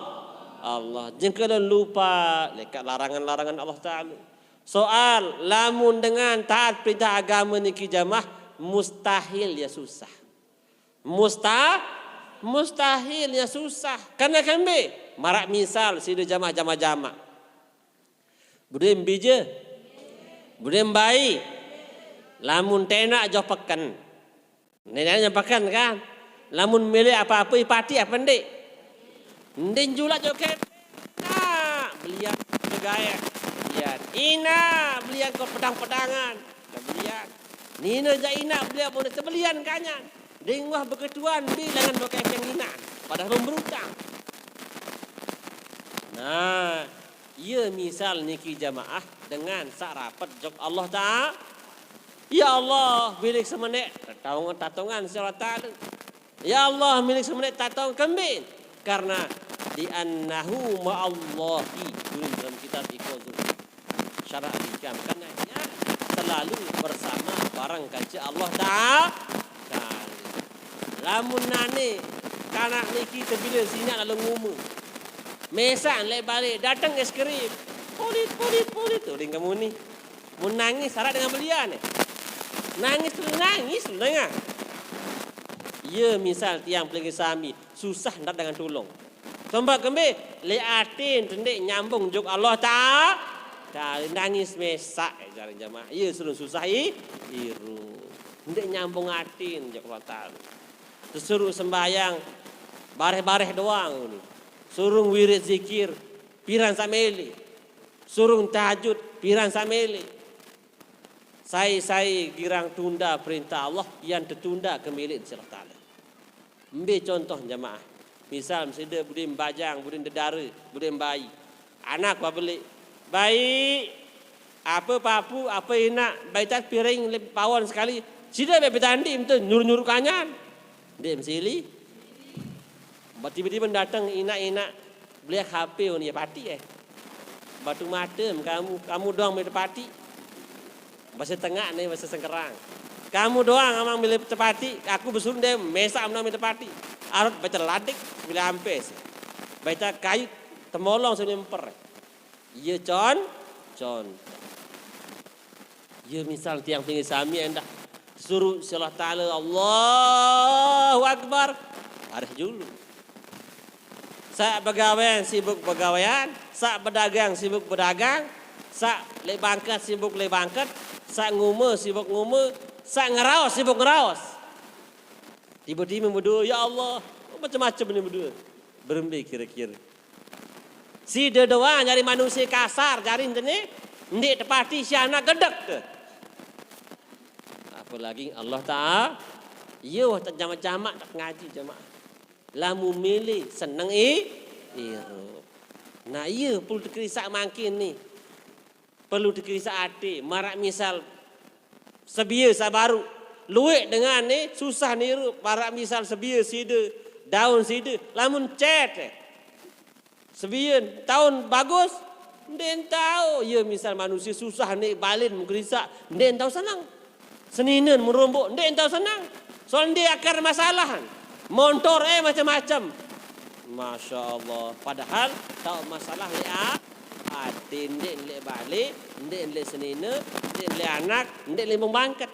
Allah. Jengke lalo lupaq leq larangan-larangan Allah Ta'ala. Soal, lamun dengan taat perintah agame niki, jamaah, mustahil ye susah. Musta-, mustahil ye susah. Karena kembe? Maraq misal side jamaah jamaq-jamaq. Bedoe mbe je? Bedoe mbe ai? Lamun tenaq joh peken. Nenaq joh peken kan? Lamun mele ape-ape, ipati ape ndeq? Ndeq julak joh kene. Inaq, belian begaeq. Belian. Inaq, belian ko pedang-pedangan. Belian. Nine jaq inaq belian pun tebelian kanyan. Ding wah beketuan di lengan bekepeng inaq. Padahal berutang. Nah, ye misal niki jamaah dengan saq rapet jok Allah Ta'ala. Ya Allah, bilik semeneq tatong-, tatongan siq Allah Ta'ala. Ya Allah, milik semeneq tatong kembe? Karena di annahu ma'allahi, tulis dalam kitab Iqazul Syarah Al-Hikam. Karena dia selalu bersama bareng kance Allah Ta'ala. Lamun nane kanak niki tebile sinaq lalo ngume. Mesan leq bale dateng es krim. Pulit, pulit, pulit. Uling kemuni. Mun nangis syarat dengan belian eh. Nangis tu nangis tu dengar. Ya misal tiang pelagi sami susah ndak dengan tulung. Coba kembe le atin tendik nyambung juk Allah Taala. Taala nangis mesak eh, jaring jamaah. Ya suruh susah i iru. Ndak nyambung atin juk Allah Taala. Tersuruh sembahyang bareh-bareh doang ni. Suruh wirid zikir piran samele. Suruh tahajud piran samele. Sai-sai girang tunda perintah Allah yang tertunda ke milik Allah Taala. Ambil contoh jamaah. Misal sida budi bajang, budi dedara, budi bayi. Anak babeli. Baik. Apa papu, apa inak, baik tak piring pawon sekali. Sida be betandi betul nyuruh-nyuruh kanyan. Dek mesili. Tiba-tiba datang inak-inak beli H P ni pati eh. Batu mata kamu, kamu doang boleh tepati. Bahasa tengah ni, bahasa sengkerang. Kamu doang amang boleh tepati, aku besuruh dia mesak menang boleh tepati. Arut baca ladik bila ampes. Baca kayu temolong sini emper. Ya con, con. Ya misal tiang tinggi sami endah suruh si Allah Taala Allahu Akbar. Harus dulu. Sak begawean sibuk begawean, sak bedagang sibuk bedagang, sak lek bangket sibuk lek bangket, sak ngume sibuk ngume, sak ngeraos sibuk ngeraos. Tiba-tiba berdoa, ya Allah, macam-macam ni berdoa. Berembe kira-kira. Sida doang jari manusia kasar, jari ente ni ndik tepati si anak gedek ke. Apalagi Allah Taala, iya wah tak jamak-jamak tak ngaji jamaah. Lamu milih seneng i irup. Nah iya perlu dikerisak mangkin ni. Perlu dikerisak ati, marak misal sebia sabaru luik dengan ni susah nirup, marak misal sebia sida daun sida lamun cet eh. Sebia taun bagus, ndik entau. Ya misal manusia susah ni balin mengerisak, ndik entau senang. Seninen merombok, ndik entau senang. Soal ndik akar masalah. Montor eh macam-macam. Masya Allah. Padahal tau masalah le a, ati ndik ndik balik, ndik ndik senina, ndik ndik anak, ndik limbung bangket.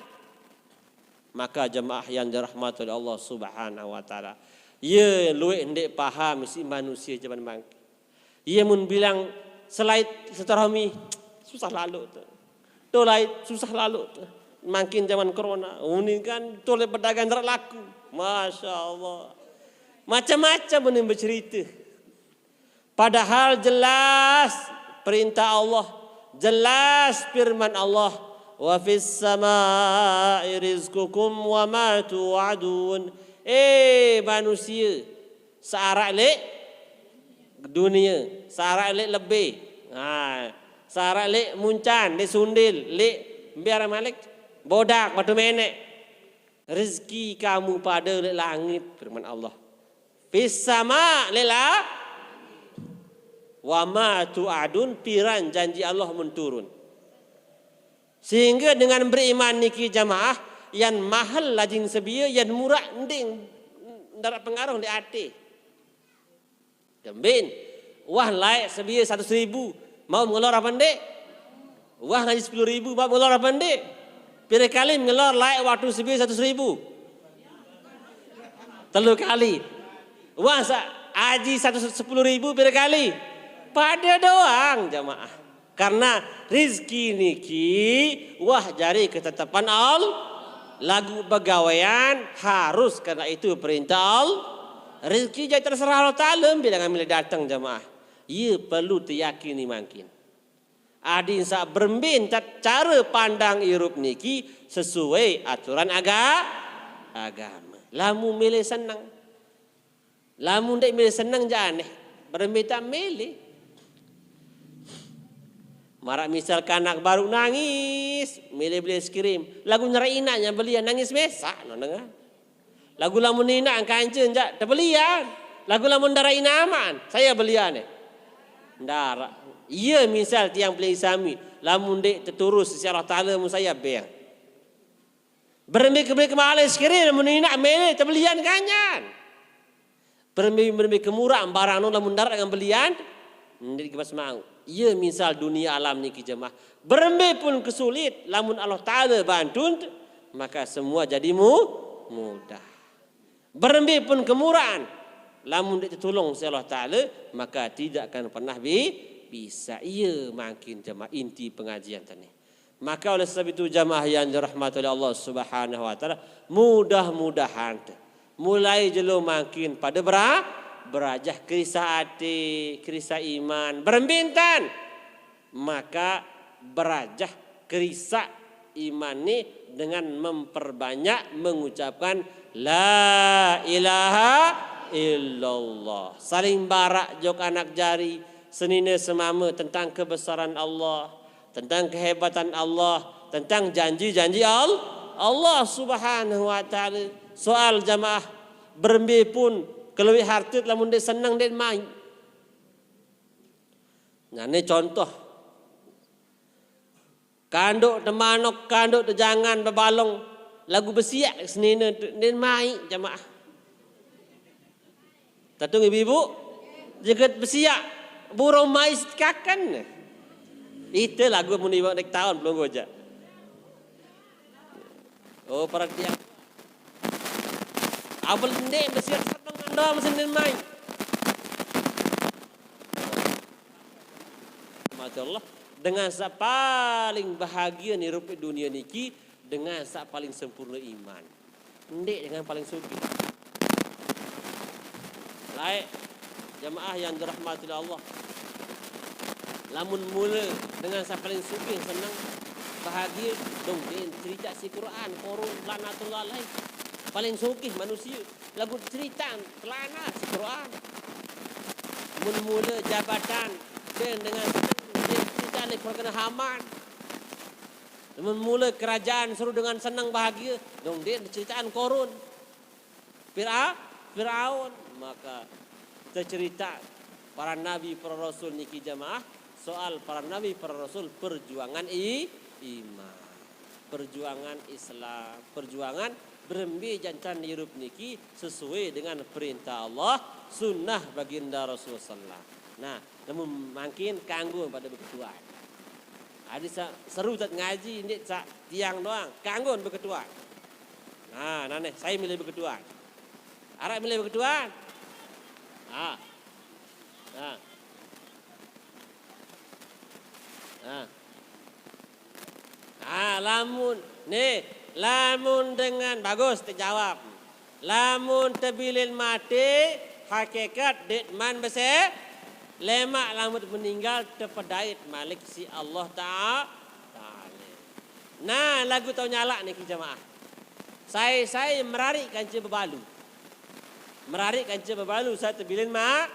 Maka jemaah yang dirahmati oleh Allah Subhanahu wa taala. Ya luik ndik paham isi manusia zaman mangkin. Iya mun bilang selait silaturahmi susah lalu tu. Tu lait susah lalu tu. Mangkin zaman corona. Uni kan tu le pedagang ndak laku. Masya Allah. Macam-macam uni bercerita. Padahal jelas perintah Allah, jelas firman Allah, wa fis sama'i rizqukum wa ma tu'adun. Eh manusia, searak lek dunia, searak lek lebih. Ha, searak lek muncan, lek sundil, lek biar malik bodak batu menek. Rezeki kamu pada lek langit, firman Allah. Fis sama lek la wa ma tu'adun, piran janji Allah menturun. Sehingga dengan beriman niki jamaah, yang mahal lajing sebia, yang murah nding ndarat pengaruh di ati. Kembin, wah laik sebia seratus ribu, mau mengelor apa ndik? Wah ngaji sepuluh ribu, mau mengelor apa ndik? Pira kali mengelor laik waktu sebia seratus ribu? Telu kali. Wah sa aji seratus sepuluh ribu pira kali? Pada doang jamaah. Karena rizki niki wah jari ketetapan Allah. Lagu begawean harus karena itu perintah Allah. Rizki jadi terserah Allah Ta'ala bila ngambil datang jamaah. Ia perlu diyakini mangkin. Adin sak berembin tat cara pandang irup niki sesuai aturan aga agama. Lamu milih senang. Lamun dek milih seneng je aneh, berembe tak milih. Marak misal kanak baru nangis, milih beli es krim. Lagu nyerai inaknya belian nangis mesak no dengar. Lagu lamun inak kanca jak tebelian. Lagu lamun darai inaman, saya belian eh. Ndara. Iya misal tiang beli sami, lamun dek teturus si Allah Taala mun saya beng. Berembe ke beli kemale es krim, lamun inak milih tebelian kanyan. Berembe-berembe ke murah barang no lamun darat dengan belian, ndik kebas mau. Iya misal dunia alam niki jemaah. Berembe pun kesulit, lamun Allah Ta'ala bantun, maka semua jadi mu, mudah. Berembe pun kemurahan, lamun dik tertolong si Allah Ta'ala, maka tidak akan pernah bi, bisa. Iya makin jemaah inti pengajian tadi. Maka oleh sebab itu jamaah yang dirahmati oleh Allah Subhanahu wa Ta'ala, mudah-mudahan mulai jelo makin pada bera, berajah kerisa ati, kerisa iman, berembintan. Maka berajah kerisa iman ni dengan memperbanyak mengucapkan la ilaha illallah. Saling barak jok anak jari, senine semame tentang kebesaran Allah, tentang kehebatan Allah, tentang janji-janji Al-, Allah Subhanahu wa Ta'ala. Soal jamaah berembe pun kelebih harta lamun dik senang dik mai. Nah, ini contoh. Kanduk temanok, kanduk tejangan, bebalong, lagu besiak senine tu, dik mai jamaah. Tatung ibu-ibu, jeget besiak, burung mai setikakan. Itu lagu mun ibu nek taun belum gojak. Oh, perhatian. Abel dik besiak seneng ando mesin dik mai. Masya Allah, dengan sa paling bahagia ni rupi dunia niki, dengan sa paling sempurna iman. Ndik dengan paling sugih. Laik jamaah yang dirahmati Allah. Lamun mula dengan sa paling sugih, senang, bahagia, dong dik cerita si Quran, Qarun laknatullah alaih. Paling sugih manusia. Lagu cerita telana si Quran. Mun mula jabatan, dik dengan senang, dik cerita ni keluarga Haman. Mun mula kerajaan seru dengan senang bahagia, dong dik cerita Qarun. Fira-, Firaun. Maka tercerita para nabi, para rasul niki jamaah, soal para nabi, para rasul perjuangan i-, iman. Perjuangan Islam, perjuangan berembe jantan irup niki sesuai dengan perintah Allah, sunnah baginda Rasul sallallahu. Nah, lamun makin kanggo pada beketuan. Adi sa-, seru tat ngaji, ndik sa tiang doang, kanggo beketuan. Nah, nah nih, saya milih beketuan. Arak milih beketuan. Ah. Nah. Nah. Ah, lamun, nih, lamun dengan, bagus terjawab. Lamun tebilin mati, hakikat dik man bese, lemak lamun meninggal tepedait malik si Allah Ta'a-, Ta'ala. Nah, lagu tau nyalak niki jamaah. Sai-sai merari kanca bebalu. Merari kanca bebalu, sai tebilin mak,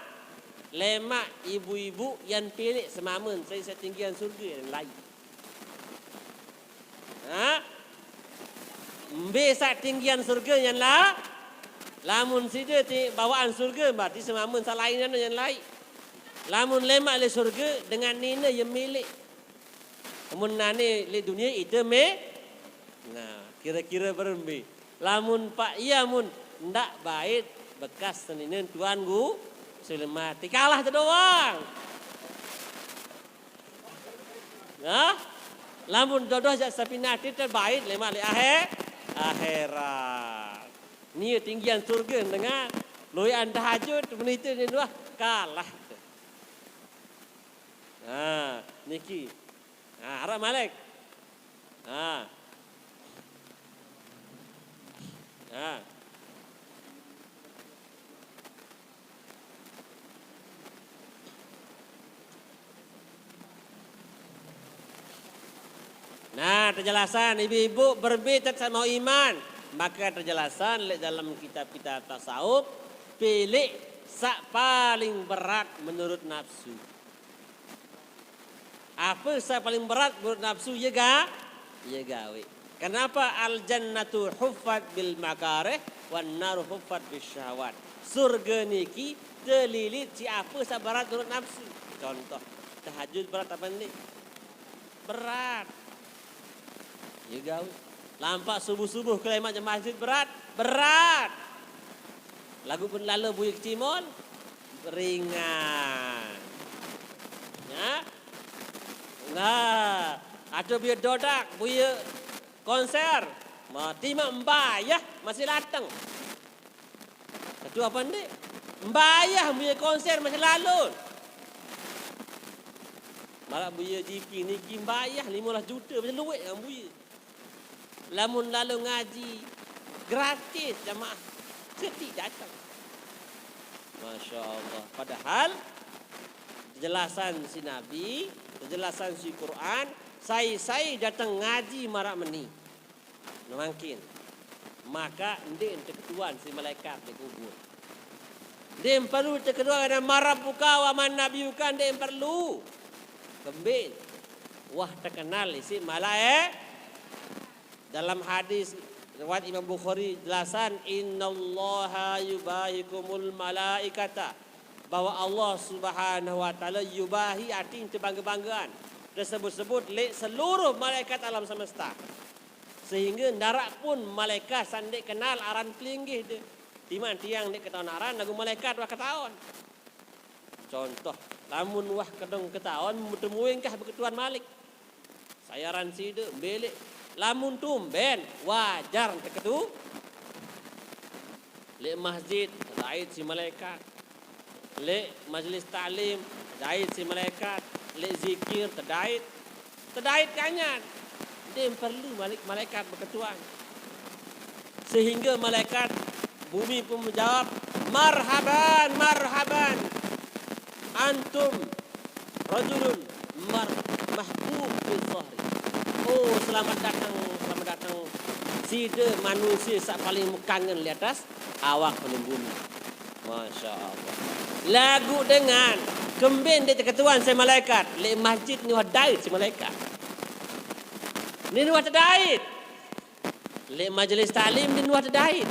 lemak ibu-ibu yang pilih semamen, sai, sai tinggian surga yang lain. Ha? Mbe sak tinggian surga nyan la? Lamun sida ti bawaan surga, berarti semamen sak lain anu nyan lai. Lamun lemak le surga, dengan nina ye milik. Mun nane le dunia ite me. Nah, kira-kira berembe. Lamun pak iya mun ndak bait bekas seninen tuan gu, sulemati kalah tu doang. Nah, lamun jodoh jak sapinah ti terbaik lemak le ahe-, akhirat. Ni tinggian surga dengan luyan tahajud menite ni dua kalah. Ha, niki. Ha, harap malik. Ha. Ha. Nah, terjelasan ibu-ibu berbitat sama iman. Maka terjelasan lek dalam kitab-kitab tasawuf, pilih sak paling berat menurut nafsu. Apa sak paling berat menurut nafsu? Ya ga? Ya gawe. Kenapa al-jannatu huffat bil makarih wan naru huffat bis syahwat? Surga niki telilit si apa sak berat menurut nafsu. Contoh, tahajud berat apa ni? Berat. Ya gawe. Lampak subuh-subuh ke lemak jemaah masjid berat. Berat. Lagu pun lala buya kecimol. Ringan. Ya. Nah, atau buya dodak, buya konser. Mati mak mbayah masih lateng. Satu apa ndik? Mbayah buya konser masih lalun. Malah buya G P niki mbayah lima belas juta, masih luwek dengan buya. Lamun lalu ngaji gratis jamaah, setik datang. Masya Allah. Padahal jelasan si Nabi, jelasan si Quran, sai-sai datang ngaji marak meni. Nah, mangkin. Maka ndik teketuan si malaikat di kubur. Ndik perlu teketuan ada marab buka wa man nabi buka, ndik perlu. Kembin. Wah, terkenal isi malaik. Dalam hadis riwayat Imam Bukhari jelasan, "Innallaha yubahikumul malaikata," bahwa Allah Subhanahu wa taala yubahi, artinya terbangga-banggaan, tersebut-sebut lek seluruh malaikat alam semesta. Sehingga ndarak pun malaikat saq ndeq kenal aran kelinggih de. Timaq tiang ndeq ketaon aran, laguq malaikat wah ketaon. Contoh, lamun wah kedong ketaon, betemu engkah beketuan malik. Sai aran side, mbe leq. Lamun tumben, wajar teketu. Leq masjid, tedait siq malaekat. Leq majelis taklim, tedait siq malaekat. Leq zikir, tedait. Tedait kanyat. Ndeq perlu malik malaekat beketuan. Sehingge malaekat bumi pun menjawab, "Marhaban, marhaban. Antum rajulun mar-, mahbub fi dhahri." Oh, selamat datang, selamat datang. Side manusie saq paling kangen leq atas awak paling bumi. Masya Allah. Laguq dengan kemben ndeq teketuan siq malaekat, leq masjid ni wah dait siq malaekat. Ni wah tedait. Leq majelis taklim ni wah tedait.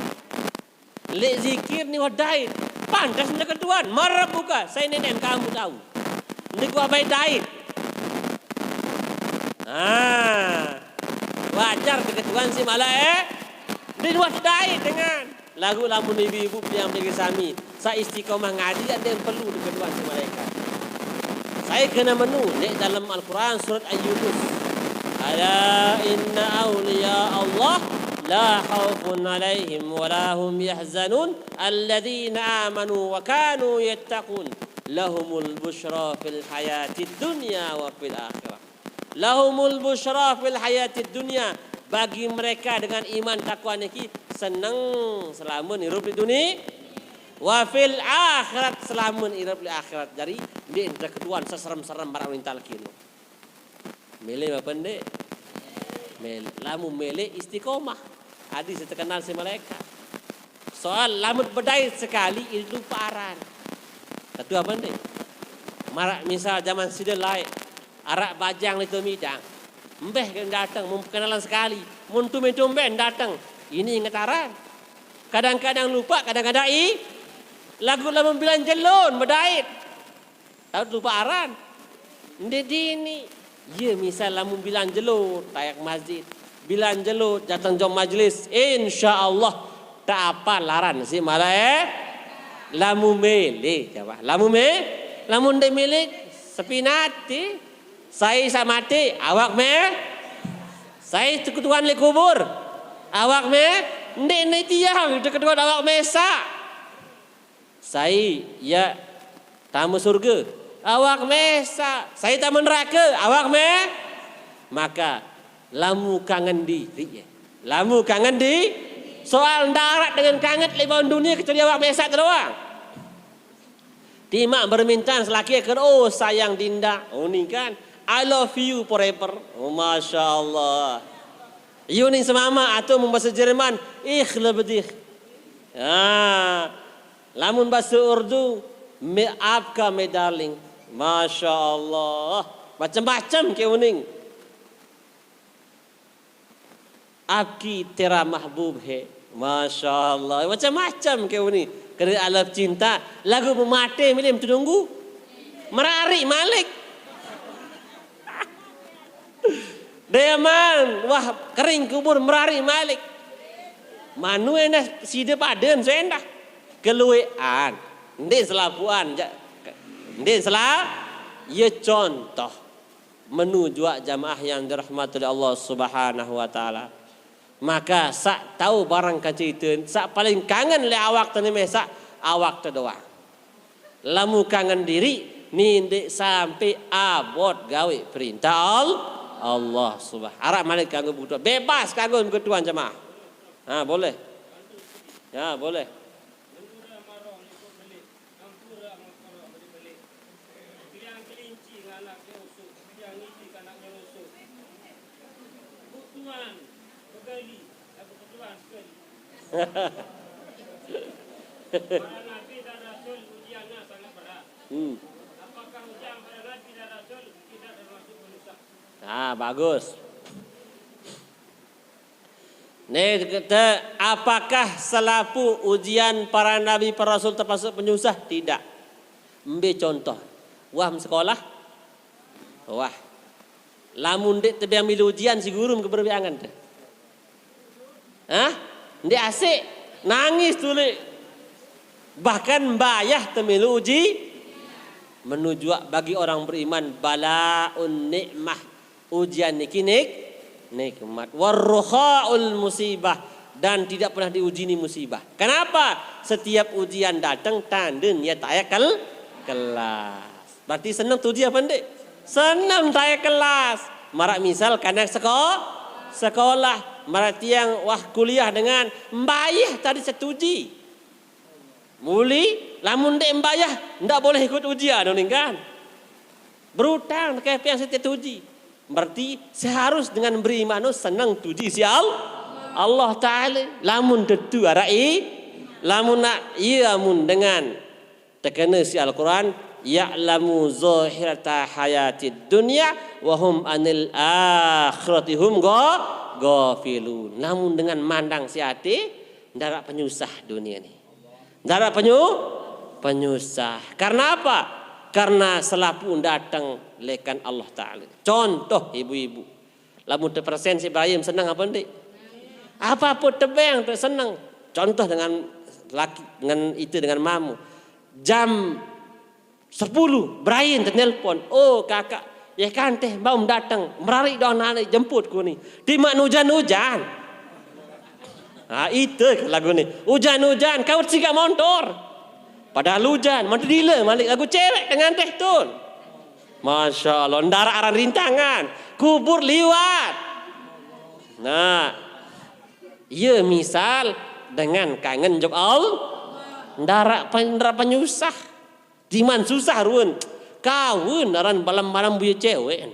Leq zikir ni wah dait. Pantes teketuan, marab buka, sai neneqn kamu tau. Ni wah bae dait. Ah, wajar teketuan siq malae, eh? Ni wah tedait dengan. Laguq lamun ibu-ibu tiang bagi sami, saq istiqomah ngaji, ndeq perlu teketuan siq malaekat. Sai kena menu, leq dalem Al-Quran surat Al-Yunus. "Ala inna awliya Allah la khaufun alaihim wa la hum yahzanun, alladzina amanu wa kanu yattaqun, lahumul busyra fil hayatid dunya wa fil akhirah." Lahumul busyra fil hayatid dunya. Bagi mereka dengan iman takwa niki seneng selamen irup di dunie. Wa fil akhirat, selamen irup di akhirat. Jari, ndeq teketuan seserem-serem maraq unintal kino. Mele apa ndeq? Mele. Lamun mele istiqomah. Hadis terkenal siq malaekat. Soal lamun bedait sekali, idup aran. Tetu apa ndeq? Maraq misal jaman side laeq, araq bajang leq to midang. Mbeh gen dateng, mun kenalan sekali. Mun tumben-tumben dateng, ini inget aran. Kadang-kadang lupaq, kadang-kadang i-, laguq lamun bilang jelo, bedait. Taoq lupaq aran. Ndeq dini. Ye, misal lamun bilang jelo, taek masjid. Bilang jelo, dateng jok majelis. Insyaallah, taapal aran siq malae. Lamun mele, jawab. Lamun me-, lamun ndeq mele, sepi nate. Sai saq mate, awak me-, sai teketuan leq kubur, awak me-, ndeq, ndeq tiang teketuan awak mesaq. Sai, ya, tame surge, awak mesaq. Sai tame nerake, awak me-, maka lamu kangen diriq, ye. Lamu kangen di-, soal ndaraq dengan kanget leq bawon dunie kecuali awak mesaq te doang. Timaq bermintan selaki akan, "Oh, sayang Dinda." Oh, ni kan, "I love you forever." Oh, Masya Allah. Yuning semama atau membahasa Jerman, "Ich liebe dich." Ah, lamun bahasa Urdu, "Me aapka me darling." Masya Allah. Macem-macem ke uning. "Aapki tera mahbub hai." Masya Allah. Macem-macem ke uning. Kene alaf cinta, laguq mate mele menunggu. Merariq malik. Demen, wah, kering kubur, merariq malik. Manu endah side paden, so endah. Kelueqan. Ndeq selapuqan, jaq. Ndeq sela-, ye contoh. Menu juak jamaah yang dirahmati oleh Allah Subhanahu wa taala. Maka sak tau barang kancita, sak paling kangen lé awak teuh ni meh sak awak teuh doang. Lamun kangen diri, ni ndék sampai abot gawé perintah Al-, Allah Subhanahu. Arah malik kanggo butuh. Bebas kanggo butuhan jamaah. Ha, boleh. Ya, boleh. Hmm. Ah, bagus. Nih, kata, apakah selapuh ujian para nabi, para rasul termasuk penyusah? Tidak. Ambil contoh. Wah, sekolah. Wah. Lamun ndék teubiang milu ujian, si guru meukeubeureubeuangan teuh. Hah? Ndék asik. Nangis tulék. Bahkan bayah teumilu uji. Menu juak bagi orang beriman, balaun nikmah. Ujian niki nik-, nikmat. Warrukhaul musibah. Dan tidak pernah diuji ni musibah. Kenapa? Setiap ujian datang, tanda niat taék kel-, kelas. Berarti senang tu ujian apa ndék? Senang taék kelas. Marak misal kanak seko-, sekolah. Marak tiang wah kuliah dengan mbayah tadi setuji. Muli, lamun ndék mbayah, ndak boleh ikut ujian, uning kan? Berutang, kepeng setiap uji. Berarti seharus dengan beriman tu senang tuji si Al-, Allah Ta'ala. Lamun tetu arai, lamun nak, iya amun dengan terkena si Al-Quran, ya'lamu zahirata hayatid dunya wa hum anil akhirati hum gha-, ghafilun. Lamun dengan mandang si até, ndak penyusah dunia ni. Ndak penyu-, penyusah. Karena apa? Karena selapuh datang lekan Allah Ta'ala. Contoh ibu-ibu. Lamun teupersen si Ibrahim senang apa ndék? Apa-apa teubiang teu senang. Contoh dengan laki, dengan itu, dengan mamu. Jam sepuluh, Ibrahim telepon. Oh, kakak, ya kan teh, baum datang. Merari dong anak jemput ku ni. Timak hujan-hujan. Ah, itu lagu ni. Hujan-hujan, kau siga montor. Padahal hujan, mantu dile malik lagu cewek dengan teh tun. Masya Allah, ndak aran rintangan. Kubur liwat. Nah, iya misal dengan kangen jok Allah. Ndak pe-, ndak penyusah. Diman susah ruen. Kawin aran malam-malam buya cewek.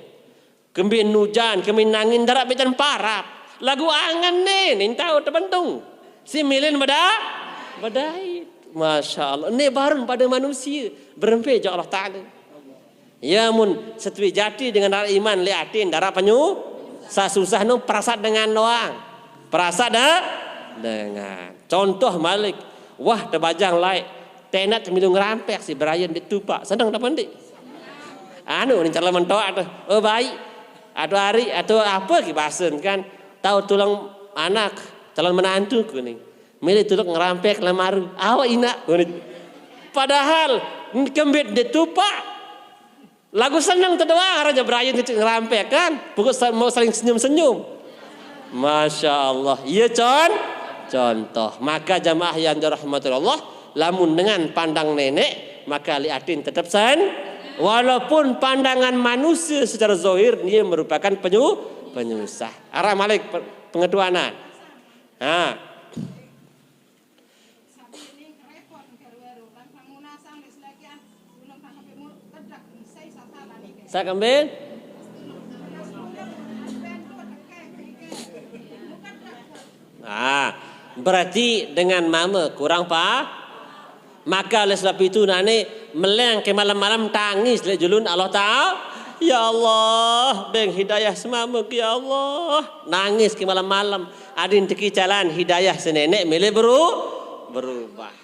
Kembin hujan, kembin angin, darat bitan parap. Lagu angen nih, nih tahu tebentung. Si milin beda, bedait. Masya Allah. Ini baru pada manusia. Berempe jok Allah Ta'ala. Ya mun setui jati dengan darat iman, liatin darat penyu. Sasusah nu perasat dengan doang. Perasat dah dengan. Contoh malik. Wah, terbajang lai. Tenat milu ngerampek si Brian di tupak. Senang tak pendik? Anu ni calon mentoak tu. Oh, baik. Atau hari, atau apa ke bahasa kan? Tahu tulang anak, calon menantu ku ni. Milih tulak ngerampek lemari. Awak inak ku ni. Padahal kembit di tupak. Lagu senang tu doang, raja Brian kecil ngerampek kan. Pokok sa-, mau saling senyum-senyum. Masya Allah. Iya con, contoh. Maka jamaah yang dirahmati Allah, lamun dengan pandang nenek, maka liatin tetap sen. Walaupun pandangan manusia secara zahir dia merupakan penyu-, penyusah. Arah malik pe-, pengetuanan. Ha. Sa kembin? Ah, berarti dengan mama kurang pa-, maka oleh sebab itu nani meleng ke malam-malam tangis lek julun Allah Ta'ala. Ya Allah, beng hidayah semama ke ya Allah. Nangis ke malam-malam. Adin teki jalan hidayah senenek milih beru-, berubah.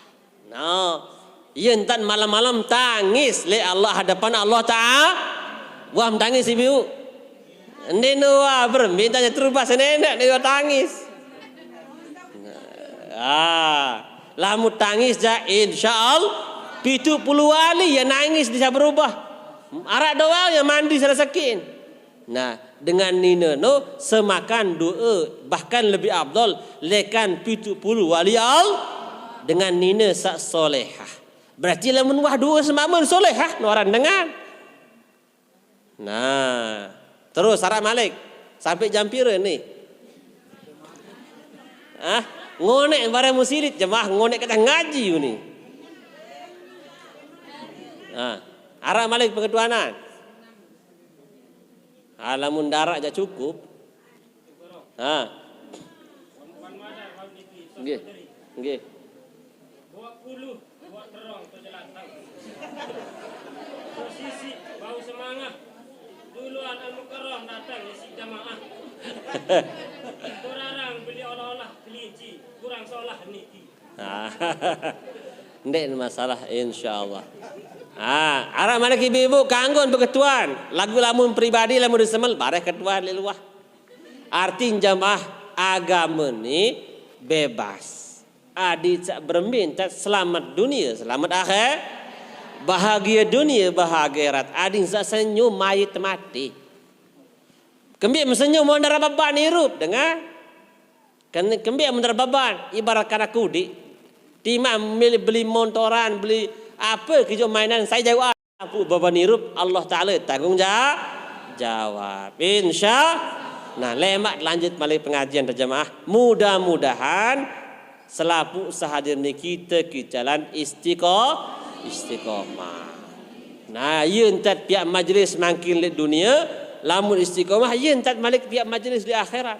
Nah, iya entan malam-malam tangis lek Allah hadapan Allah Ta'ala. Wah, tangis ibu. Ini nuwa berminta terubah senenek dia tangis. Ah, lamun tangis ja insya Allah pitu puluh wali ya nangis bisa berubah. Arak doang ya mandi salah sekin. Nah, dengan nine no semakan doa, bahkan lebih afdal lekan pitu puluh wali Allah dengan nine saq solehah. Berarti lamun wah doa semamun solehah, no aran dengan. Nah, terus araq malik sampai jam pire ni? Ah, ngoneq bareng musilit jemaah, ngoneq kita ngaji ni. Ah, araq malik pengetuanan. Ah, lamun daraq jaq cukup. Ha. Nggih. Nggih. Buat puluh, buat terong, kejelatang. Posisi bau semangat. Duluan Al-Mukarram datang isi jamaah. Kurarang beli olah-olah kelinci, kurang solah niki. Ah, ndeq masalah, insyaallah. Ah, araq malik ibu-ibu kanggon beketuan. Laguq lamun pribadi, lamun disemel, bareh ketuan leq luah. Artin jamaah agame ni bebas. Adin saq berembe entan selamet dunie, selamet akhe-, bahagie dunie, bahagie akherat. Adin saq senyum mayit mate. Kembeq mesenyum mun daraq beban irup, dengan? Ken-, kembeq mun daraq beban, ibarat kanak kudiq. Timaq mele beli montoran, beli ape, kejauq mainan, sai jauq aku beban irup, Allah Taala tanggung ja-, jawab. Insya-, nah, lemaq lanjut malik pengajian jemaah. Mudah-mudahan selapuq sehadir niki tekicalan istiqo-, istiqomah. Nah, ie entat piaq majelis mangkin leq dunie, lamun istiqomah, ie entat malik piaq majelis leq akhirat.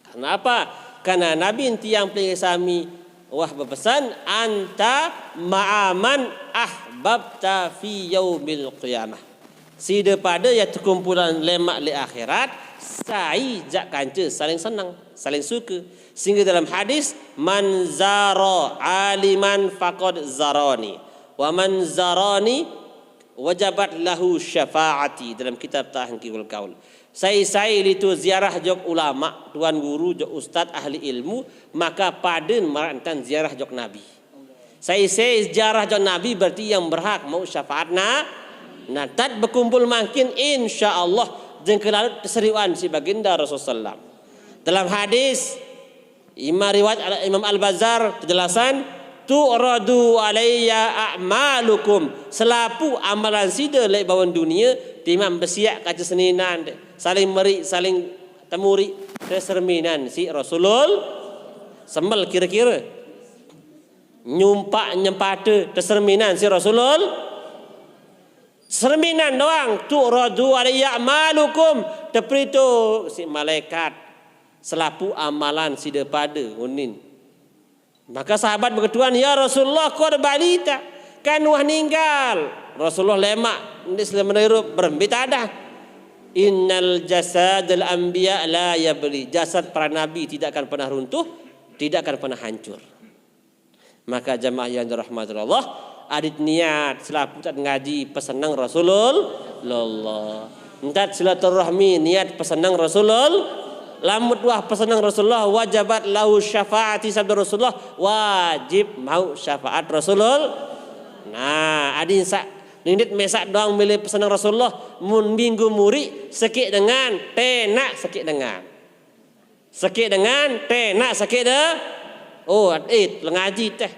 Karena apa? Karena Nabi tiang pelingin sami wah bepesan, "Anta ma'a man ahbabta fi yaumil qiyamah." Side pade yaq tekumpulan lemaq leq akhirat, sai jaq kance saling seneng, saling suke. Sehingga dalam hadis, "Man zara aliman faqad zarani, wa man zarani wajabat lahu syafaati," dalam kitab Tahqiqul Qaul. Sai-sai lito ziarah jok ulama, tuan guru, jok ustad ahli ilmu, maka paden maraq entan ziarah jok Nabi. Sai-sai ziarah jok Nabi berarti yang berhak mauq syafaatna. Nah, tat bekumpul mangkin, insyaallah jengke lalut teseriwan siq Baginda Rasul sallam. Dalam hadis, Imam riwayat Al-, Imam Al-Bazzar kejelasan, "Tu'radu alayya a'malukum." Selapuq amalan side leq bawon dunie, timaq besiaq kance seninan, saling meriq, saling temuriq, teserminan siq Rasulul. Semel kire-kire. Nyumpaq nyempate, teserminan siq Rasulul. Serminan doang, "Tu'radu alayya a'malukum," teperito siq malaikat selapuq amalan side pade unin. Maka sahabat beketuan, "Ya Rasulullah, qad balita, kan wah ninggal." Rasulullah lemaq, ndeq selem irup, berembe tadah. "Innal jasadal anbiya la yabli." Jasad para nabi tidak akan pernah runtuh, tidak akan pernah hancur. Maka jamaah yang dirahmati Allah, adit niat selapuq tat ngaji peseneng Rasulullah. Entat silaturahmi niat peseneng Rasulullah. Lamun wah peseneng Rasulullah, "Wajabat lahu syafaati," sabde Rasulullah, wajib mauq syafaat Rasulullah. Nah, adin saq nindit mesaq doang mele peseneng Rasulullah, mun minggu muri sekeq dengan, tenaq sekeq dengan. Sekeq dengan, tenaq sekeq de-, oh, eh, lengaji teh.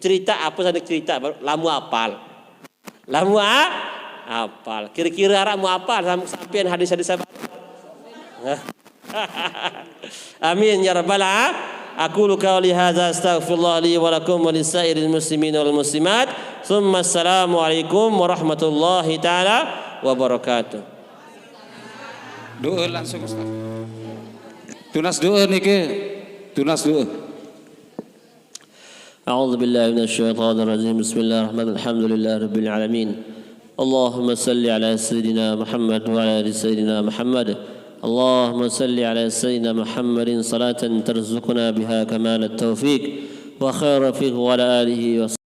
Cerita apa sana cerita, lamu apal. Lamu a-, apal. Kira-kira araq mu apal sam-, sampean hadis-hadis apa? Amin ya rabbal a-, aqulu qauli hadza astaghfirullah li wa lakum wa lisairil muslimin wal muslimat. Tsumma assalamu alaikum warahmatullahi taala wabarakatuh. Doa langsung, Ustaz. Tunas doa niki. Tunas doa. أعوذ بالله من الشيطان الرجيم. بسم الله الرحمن الرحيم. الحمد لله رب العالمين. اللهم صل على سيدنا محمد وعلى آل سيدنا محمد. اللهم صل على سيدنا محمد صلاة ترزقنا بها كمال التوفيق وخير الرفيق وعلى آله وصحبه